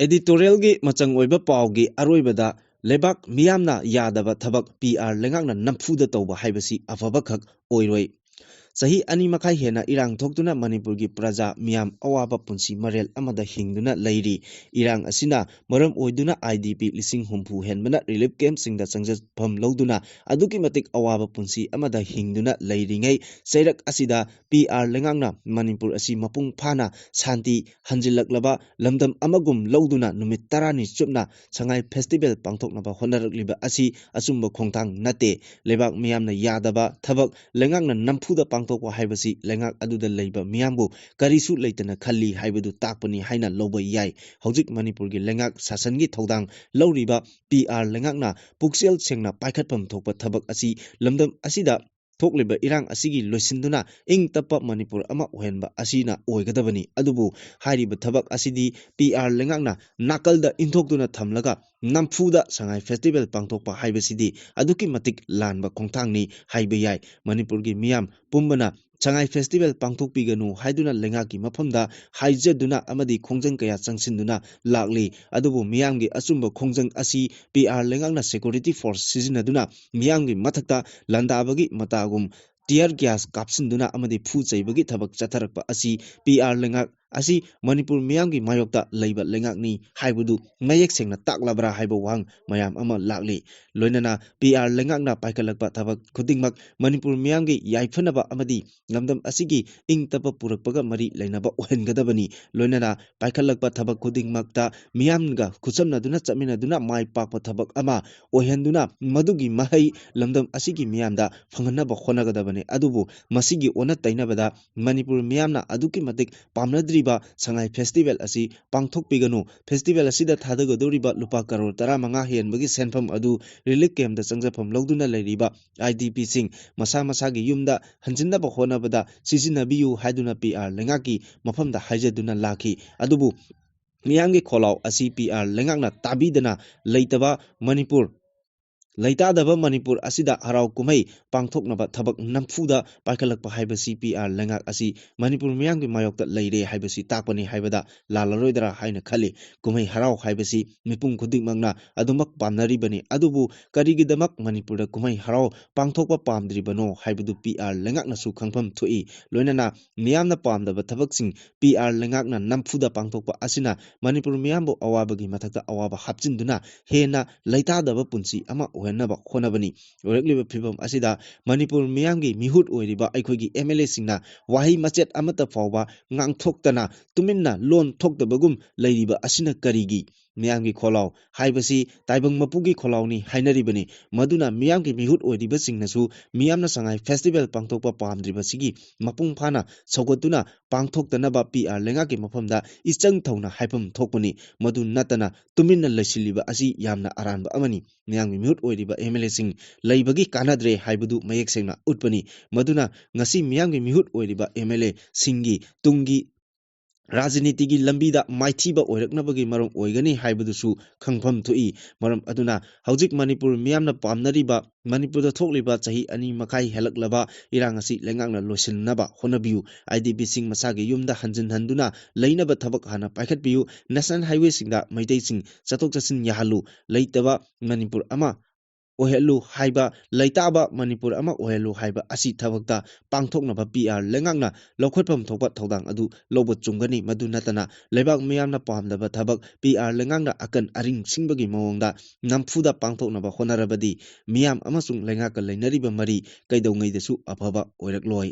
ꯑꯦꯗꯤꯇꯣꯔꯤꯌꯦꯜꯒꯤ ꯃꯆꯪ ꯑꯣꯏꯕ ꯄꯥꯎꯒꯤ ꯑꯔꯣꯏꯕꯗ, ꯂꯩꯕꯥꯛ ꯃꯤꯌꯥꯝꯅ ꯌꯥꯗꯕ ꯊꯕꯛ ꯄꯤ ꯑꯥꯔ ꯂꯩꯉꯥꯛꯅ ꯅꯝꯐꯨꯗ ꯇꯧꯕ ꯍꯥꯏꯕꯁꯤ ꯑꯐꯕꯈꯛ ꯑꯣꯏꯔꯣꯏ꯫ ꯆꯍꯤ ꯑꯅꯤ ꯃꯈꯥꯏ ꯍꯦꯟꯅ ꯏꯔꯥꯡ ꯊꯣꯛꯇꯨꯅ ꯃꯅꯤꯄꯨꯔꯒꯤ ꯄ꯭ꯔꯖꯥ ꯃꯤꯌꯥꯝ ꯑꯋꯥꯕ ꯄꯨꯟꯁꯤ ꯃꯔꯦꯜ ꯑꯃꯗ ꯍꯤꯡꯗꯨꯅ ꯂꯩꯔꯤ꯫ ꯏꯔꯥꯡ ꯑꯁꯤꯅ ꯃꯔꯝ ꯑꯣꯏꯗꯨꯅ I D P ꯂꯤꯁꯤꯡ ꯍꯨꯝꯐꯨ ꯍꯦꯟꯕꯅ relief camp ꯁꯤꯡꯗ ꯆꯪꯖꯐꯝ ꯂꯧꯗꯨꯅ ꯑꯗꯨꯛꯀꯤ ꯃꯇꯤꯛ ꯑꯋꯥꯕ ꯄꯨꯟꯁꯤ ꯑꯃꯗ ꯍꯤꯡꯗꯨꯅ ꯂꯩꯔꯤꯉꯩ ꯆꯩꯔꯛ ꯑꯁꯤꯗ P R ꯂꯩꯉꯥꯛꯅ ꯃꯅꯤꯄꯨꯔ ꯑꯁꯤ ꯃꯄꯨꯡ ꯐꯥꯅ ꯁꯥꯟꯇꯤ ꯍꯟꯖꯤꯜꯂꯛꯂꯕ ꯂꯝꯗꯝ ꯑꯃꯒꯨꯝ ꯂꯧꯗꯨꯅ ꯅꯨꯃꯤꯠ ꯇꯔꯥꯅꯤ ꯆꯨꯞꯅ ꯁꯉꯥꯏ festival ꯄꯥꯡꯊꯣꯛꯅꯕ ꯍꯣꯠꯅꯔꯛꯂꯤꯕ ꯑꯁꯤ ꯑꯆꯨꯝꯕ ꯈꯣꯡꯊꯥꯡ ꯅꯠꯇꯦ꯫ ꯂꯩꯕꯥꯛ ꯃꯤꯌꯥꯝꯅ ꯌꯥꯗꯕ ꯊꯕꯛ ꯂꯩꯉꯥꯛꯅ ꯅꯝꯐꯨꯗ ꯄꯥꯡꯊꯣꯛꯄ ꯍꯥꯏꯕꯁꯤ ꯂꯩꯉꯥꯛ ꯑꯗꯨꯗ ꯂꯩꯕ ꯃꯤꯌꯥꯝꯕꯨ ꯀꯔꯤꯁꯨ ꯂꯩꯇꯅ ꯈꯜꯂꯤ ꯍꯥꯏꯕꯗꯨ ꯇꯥꯛꯄꯅꯤ ꯍꯥꯏꯅ ꯂꯧꯕ ꯌꯥꯏ꯫ ꯍꯧꯖꯤꯛ ꯃꯅꯤꯄꯨꯔꯒꯤ ꯂꯩꯉꯥꯛ ꯁꯥꯁꯟꯒꯤ ꯊꯧꯗꯥꯡ ꯂꯧꯔꯤꯕ P R ꯂꯩꯉꯥꯛꯅ ꯄꯨꯛꯆꯦꯜ ꯁꯦꯡꯅ ꯄꯥꯏꯈꯠꯐꯝ ꯊꯣꯛꯄ ꯊꯕꯛ ꯑꯁꯤ ꯂꯝꯗꯝ ꯑꯁꯤꯗ ꯊꯣꯛꯂꯤꯕ ꯏꯔꯥꯡ ꯑꯁꯤꯒꯤ ꯂꯣꯏꯁꯤꯟꯗꯨꯅ ꯏꯪ ꯇꯞꯄ ꯃꯅꯤꯄꯨꯔ ꯑꯃ ꯑꯣꯏꯍꯟꯕ ꯑꯁꯤꯅ ꯑꯣꯏꯒꯗꯕꯅꯤ꯫ ꯑꯗꯨꯕꯨ ꯍꯥꯏꯔꯤꯕ ꯊꯕꯛ ꯑꯁꯤꯗꯤ P R ꯂꯩꯉꯥꯛꯅ ꯅꯥꯀꯜꯗ ꯏꯟꯊꯣꯛꯇꯨꯅ ꯊꯝꯂꯒ ꯅꯝꯐꯨꯗ ꯁꯉꯥꯏ festival ꯄꯥꯡꯊꯣꯛꯄ ꯍꯥꯏꯕꯁꯤꯗꯤ ꯑꯗꯨꯛꯀꯤ ꯃꯇꯤꯛ ꯂꯥꯟꯕ ꯈꯣꯡꯊꯥꯡꯅꯤ ꯍꯥꯏꯕ ꯌꯥꯏ꯫ ꯃꯅꯤꯄꯨꯔꯒꯤ ꯃꯤꯌꯥꯝ ꯄꯨꯝꯕꯅ ꯁꯉꯥꯏ festival ꯄꯥꯡꯊꯣꯛꯄꯤꯒꯅꯨ ꯍꯥꯏꯗꯨꯅ ꯂꯩꯉꯥꯛꯀꯤ ꯃꯐꯝꯗ ꯍꯥꯏꯖꯗꯨꯅ ꯑꯃꯗꯤ ꯈꯣꯡꯖꯪ ꯀꯌꯥ ꯆꯪꯁꯤꯟꯗꯨꯅ ꯂꯥꯛꯂꯤ꯫ ꯑꯗꯨꯕꯨ ꯃꯤꯌꯥꯝꯒꯤ ꯑꯆꯨꯝꯕ ꯈꯣꯡꯖꯪ ꯑꯁꯤ P R ꯂꯩꯉꯥꯛꯅ security force ꯁꯤꯖꯤꯟꯅꯗꯨꯅ ꯃꯤꯌꯥꯝꯒꯤ ꯃꯊꯛꯇ ꯂꯥꯟꯗꯥꯕꯒꯤ ꯃꯇꯥꯒꯨꯝ tear gas ꯀꯥꯞꯁꯤꯟꯗꯨꯅ ꯑꯃꯗꯤ ꯐꯨ ꯆꯩꯕꯒꯤ ꯊꯕꯛ ꯆꯠꯊꯔꯛꯄ ꯑꯁꯤ P R ꯂꯩꯉꯥꯛ ꯑꯁꯤ ꯃꯅꯤꯄꯨꯔ ꯃꯤꯌꯥꯝꯒꯤ ꯃꯥꯌꯣꯛꯇ ꯂꯩꯕ ꯂꯩꯉꯥꯛꯅꯤ ꯍꯥꯏꯕꯗꯨ ꯃꯌꯦꯛ ꯁꯦꯡꯅ ꯇꯥꯛꯂꯕ꯭ꯔꯥ ꯍꯥꯏꯕ ꯋꯥꯍꯪ ꯃꯌꯥꯝ ꯑꯃ ꯂꯥꯛꯂꯤ꯫ ꯂꯣꯏꯅꯅ P R ꯂꯩꯉꯥꯛꯅ ꯄꯥꯏꯈꯠꯂꯛꯄ ꯊꯕꯛ ꯈꯨꯗꯤꯡꯃꯛ ꯃꯅꯤꯄꯨꯔ ꯃꯤꯌꯥꯝꯒꯤ ꯌꯥꯏꯐꯅꯕ ꯑꯃꯗꯤ ꯂꯝꯗꯝ ꯑꯁꯤꯒꯤ ꯏꯪ ꯇꯞꯄ ꯄꯨꯔꯛꯄꯒ ꯃꯔꯤ ꯂꯩꯅꯕ ꯑꯣꯏꯍꯟꯒꯗꯕꯅꯤ꯫ ꯂꯣꯏꯅꯅ ꯄꯥꯏꯈꯠꯂꯛꯄ ꯊꯕꯛ ꯈꯨꯗꯤꯡꯃꯛꯇ ꯃꯤꯌꯥꯝꯒ ꯈꯨꯠꯁꯝꯅꯗꯨꯅ ꯆꯠꯃꯤꯟꯅꯗꯨꯅ ꯃꯥꯏ ꯄꯥꯛꯄ ꯊꯕꯛ ꯑꯃ ꯑꯣꯏꯍꯟꯗꯨꯅ ꯃꯗꯨꯒꯤ ꯃꯍꯩ ꯂꯝꯗꯝ ꯑꯁꯤꯒꯤ ꯃꯤꯌꯥꯝꯗ ꯐꯪꯍꯟꯅꯕ ꯍꯣꯠꯅꯒꯗꯕꯅꯤ꯫ ꯑꯗꯨꯕꯨ ꯃꯁꯤꯒꯤ ꯑꯣꯟꯅ ꯇꯩꯅꯕꯗ ꯃꯅꯤꯄꯨꯔ ꯃꯤꯌꯥꯝꯅ ꯑꯗꯨꯛꯀꯤ ꯃꯇꯤꯛ ꯄꯥꯝꯅꯗ꯭ꯔꯤꯕ ꯁꯉꯥꯏ festival ꯑꯁꯤ ꯄꯥꯡꯊꯣꯛꯄꯤꯒꯅꯨ꯫ Festival ꯑꯁꯤꯗ ꯊꯥꯗꯒꯗꯧꯔꯤꯕ ꯂꯨꯄꯥ ꯀꯔꯣꯔ ꯇꯔꯥꯃꯉꯥ ꯍꯦꯟꯕꯒꯤ ꯁꯦꯟꯐꯝ ꯑꯗꯨ relief camp ꯇ ꯆꯪꯖꯐꯝ ꯂꯧꯗꯨꯅ ꯂꯩꯔꯤꯕ I D P ꯁꯤꯡ ꯃꯁꯥ ꯃꯁꯥꯒꯤ ꯌꯨꯝꯗ ꯍꯟꯖꯤꯟꯅꯕ ꯍꯣꯠꯅꯕꯗ ꯁꯤꯖꯤꯟꯅꯕꯤꯌꯨ ꯍꯥꯏꯗꯨꯅ P R ꯂꯩꯉꯥꯛꯀꯤ ꯃꯐꯝꯗ ꯍꯥꯏꯖꯗꯨꯅ ꯂꯥꯛꯈꯤ꯫ ꯑꯗꯨꯕꯨ ꯃꯤꯌꯥꯝꯒꯤ ꯈꯣꯜꯂꯥꯎ ꯑꯁꯤ P R ꯂꯩꯉꯥꯛꯅ ꯇꯥꯕꯤꯗꯅ ꯂꯩꯇꯕ ꯃꯅꯤꯄꯨꯔ ꯂꯩꯇꯥꯗꯕ ꯃꯅꯤꯄꯨꯔ ꯑꯁꯤꯗ ꯍꯔꯥꯎ ꯀꯨꯝꯍꯩ ꯄꯥꯡꯊꯣꯛꯅꯕ ꯊꯕꯛ ꯅꯝꯐꯨꯗ ꯄꯥꯏꯈꯠꯂꯛꯄ ꯍꯥꯏꯕꯁꯤ ꯄꯤ ꯑꯥꯔ ꯂꯩꯉꯥꯛ ꯑꯁꯤ ꯃꯅꯤꯄꯨꯔ ꯃꯤꯌꯥꯝꯒꯤ ꯃꯥꯌꯣꯛꯇ ꯂꯩꯔꯦ ꯍꯥꯏꯕꯁꯤ ꯇꯥꯛꯄꯅꯤ ꯍꯥꯏꯕꯗ ꯂꯥꯜꯂꯔꯣꯏꯗ꯭ꯔꯥ ꯍꯥꯏꯅ ꯈꯜꯂꯤ꯫ ꯀꯨꯝꯍꯩ ꯍꯔꯥꯎ ꯍꯥꯏꯕꯁꯤ ꯃꯤꯄꯨꯝ ꯈꯨꯗꯤꯡꯃꯛꯅ ꯑꯗꯨꯃꯛ ꯄꯥꯝꯅꯔꯤꯕꯅꯤ꯫ ꯑꯗꯨꯕꯨ ꯀꯔꯤꯒꯤꯗꯃꯛ ꯃꯅꯤꯄꯨꯔꯗ ꯀꯨꯝꯍꯩ ꯍꯔꯥꯎ ꯄꯥꯡꯊꯣꯛꯄ ꯄꯥꯝꯗ꯭ꯔꯤꯕꯅꯣ ꯍꯥꯏꯕꯗꯨ ꯄꯤ ꯑꯥꯔ ꯂꯩꯉꯥꯛꯅꯁꯨ ꯈꯪꯐꯝ ꯊꯣꯛꯏ꯫ ꯂꯣꯏꯅꯅ ꯃꯤꯌꯥꯝꯅ ꯄꯥꯝꯗꯕ ꯊꯕꯛꯁꯤꯡ ꯄꯤ ꯑꯥꯔ ꯂꯩꯉꯥꯛꯅ ꯅꯝꯐꯨꯗ ꯄꯥꯡꯊꯣꯛꯄ ꯑꯁꯤꯅ ꯃꯅꯤꯄꯨꯔ ꯃꯤꯌꯥꯝꯕꯨ ꯑꯋꯥꯕꯒꯤ ꯃꯊꯛꯇ ꯑꯋꯥꯕ ꯍꯥꯞꯆꯤꯟꯗꯨꯅ ꯍꯦꯟꯅ ꯂꯩꯇꯥꯗꯕ ꯄꯨꯟꯁꯤ ꯑꯃ ꯑꯣꯏꯍꯟꯅꯕ ꯍꯣꯠꯅꯕꯅꯤ꯫ ꯑꯣꯏꯔꯛꯂꯤꯕ ꯐꯤꯕꯝ ꯑꯁꯤꯗ ꯃꯅꯤꯄꯨꯔ ꯃꯤꯌꯥꯝꯒꯤ ꯃꯤꯍꯨꯠ ꯑꯣꯏꯔꯤꯕ ꯑꯩꯈꯣꯏꯒꯤ ꯑꯦꯝ ꯑꯦꯜ ꯑꯦꯁꯤꯡꯅ ꯋꯥꯍꯩ ꯃꯆꯦꯠ ꯑꯃꯠꯇ ꯐꯥꯎꯕ ꯉꯥꯡꯊꯣꯛꯇꯅ ꯇꯨꯃꯤꯟꯅ ꯂꯣꯟ ꯊꯣꯛꯇꯕꯒꯨꯝ ꯂꯩꯔꯤꯕ ꯑꯁꯤꯅ ꯀꯔꯤꯒꯤ? ꯃꯤꯌꯥꯝꯒꯤ ꯈꯣꯜꯂꯥꯎ ꯍꯥꯏꯕꯁꯤ ꯇꯥꯏꯕꯪ ꯃꯄꯨꯒꯤ ꯈꯣꯜꯂꯥꯎꯅꯤ ꯍꯥꯏꯅꯔꯤꯕꯅꯤ꯫ ꯃꯗꯨꯅ ꯃꯤꯌꯥꯝꯒꯤ ꯃꯤꯍꯨꯠ ꯑꯣꯏꯔꯤꯕꯁꯤꯡꯅꯁꯨ ꯃꯤꯌꯥꯝꯅ ꯁꯉꯥꯏ ꯐꯦꯁꯇꯤꯚꯦꯜ ꯄꯥꯡꯊꯣꯛꯄ ꯄꯥꯝꯗ꯭ꯔꯤꯕꯁꯤꯒꯤ ꯃꯄꯨꯡ ꯐꯥꯅ ꯁꯧꯒꯠꯇꯨꯅ ꯄꯥꯡꯊꯣꯛꯇꯅꯕ ꯄꯤ ꯑꯥꯔ ꯂꯩꯉꯥꯛꯀꯤ ꯃꯐꯝꯗ ꯏꯆꯪ ꯊꯧꯅ ꯍꯥꯏꯐꯝ ꯊꯣꯛꯄꯅꯤ꯫ ꯃꯗꯨ ꯅꯠꯇꯅ ꯇꯨꯃꯤꯟꯅ ꯂꯩꯁꯤꯜꯂꯤꯕ ꯑꯁꯤ ꯌꯥꯝꯅ ꯑꯔꯥꯟꯕ ꯑꯃꯅꯤ꯫ ꯃꯤꯌꯥꯝꯒꯤ ꯃꯤꯍꯨꯠ ꯑꯣꯏꯔꯤꯕ ꯑꯦꯝ ꯑꯦꯜ ꯑꯦꯁꯤꯡ ꯂꯩꯕꯒꯤ ꯀꯥꯟꯅꯗ꯭ꯔꯦ ꯍꯥꯏꯕꯗꯨ ꯃꯌꯦꯛ ꯁꯦꯡꯅ ꯎꯠꯄꯅꯤ꯫ ꯃꯗꯨꯅ ꯉꯁꯤ ꯃꯤꯌꯥꯝꯒꯤ ꯃꯤꯍꯨꯠ ꯑꯣꯏꯔꯤꯕ ꯑꯦꯝ ꯑꯦꯜ ꯑꯦꯁꯤꯡꯒꯤ ꯇꯨꯡꯒꯤ ꯔꯥꯖꯅꯤꯇꯤꯒꯤ ꯂꯝꯕꯤꯗ ꯃꯥꯏꯊꯤꯕ ꯑꯣꯏꯔꯛꯅꯕꯒꯤ ꯃꯔꯝ ꯑꯣꯏꯒꯅꯤ ꯍꯥꯏꯕꯗꯨꯁꯨ ꯈꯪꯐꯝ ꯊꯣꯛꯏ꯫ ꯃꯔꯝ ꯑꯗꯨꯅ ꯍꯧꯖꯤꯛ ꯃꯅꯤꯄꯨꯔ ꯃꯤꯌꯥꯝꯅ ꯄꯥꯝꯅꯔꯤꯕ ꯃꯅꯤꯄꯨꯔꯗ ꯊꯣꯛꯂꯤꯕ ꯆꯍꯤ ꯑꯅꯤ ꯃꯈꯥꯏ ꯍꯦꯜꯂꯛꯂꯕ ꯏꯔꯥꯡ ꯑꯁꯤ ꯂꯩꯉꯥꯛꯅ ꯂꯣꯏꯁꯤꯟꯅꯕ ꯍꯣꯠꯅꯕꯤꯌꯨ꯫ ꯑꯥꯏ ꯗꯤ ꯄꯤꯁꯤꯡ ꯃꯁꯥꯒꯤ ꯌꯨꯝꯗ ꯍꯟꯖꯤꯟ ꯍꯟꯗꯨꯅ ꯂꯩꯅꯕ ꯊꯕꯛ ꯍꯥꯟꯅ ꯄꯥꯏꯈꯠꯄꯤꯌꯨ꯫ ꯅꯦꯁꯅꯦꯜ ꯍꯥꯏꯋꯦꯁꯤꯡꯗ ꯃꯩꯇꯩꯁꯤꯡ ꯆꯠꯊꯣꯛ ꯆꯠꯁꯤꯟ ꯌꯥꯍꯜꯂꯨ꯫ ꯂꯩꯇꯕ ꯃꯅꯤꯄꯨꯔ ꯑꯃ ꯑꯣꯏꯍꯜꯂꯨ ꯍꯥꯏꯕ, ꯂꯩꯇꯥꯕ ꯃꯅꯤꯄꯨꯔ ꯑꯃ ꯑꯣꯏꯍꯜꯂꯨ ꯍꯥꯏꯕ ꯑꯁꯤ ꯊꯕꯛꯇ ꯄꯥꯡꯊꯣꯛꯅꯕ ꯄꯤ ꯑꯥꯔ ꯂꯩꯉꯥꯛꯅ ꯂꯧꯈꯠꯐꯝ ꯊꯣꯛꯄ ꯊꯧꯗꯥꯡ ꯑꯗꯨ ꯂꯧꯕ ꯆꯨꯝꯒꯅꯤ꯫ ꯃꯗꯨ ꯅꯠꯇꯅ ꯂꯩꯕꯥꯛ ꯃꯤꯌꯥꯝꯅ ꯄꯥꯝꯗꯕ ꯊꯕꯛ ꯄꯤ ꯑꯥꯔ ꯂꯩꯉꯥꯛꯅ ꯑꯀꯟ ꯑꯔꯤꯡ ꯁꯤꯡꯕꯒꯤ ꯃꯑꯣꯡꯗ ꯅꯝꯐꯨꯗ ꯄꯥꯡꯊꯣꯛꯅꯕ ꯍꯣꯠꯅꯔꯕꯗꯤ ꯃꯤꯌꯥꯝ ꯑꯃꯁꯨꯡ ꯂꯩꯉꯥꯛꯀ ꯂꯩꯅꯔꯤꯕ ꯃꯔꯤ ꯀꯩꯗꯧꯉꯩꯗꯁꯨ ꯑꯐꯕ ꯑꯣꯏꯔꯛꯂꯣꯏ꯫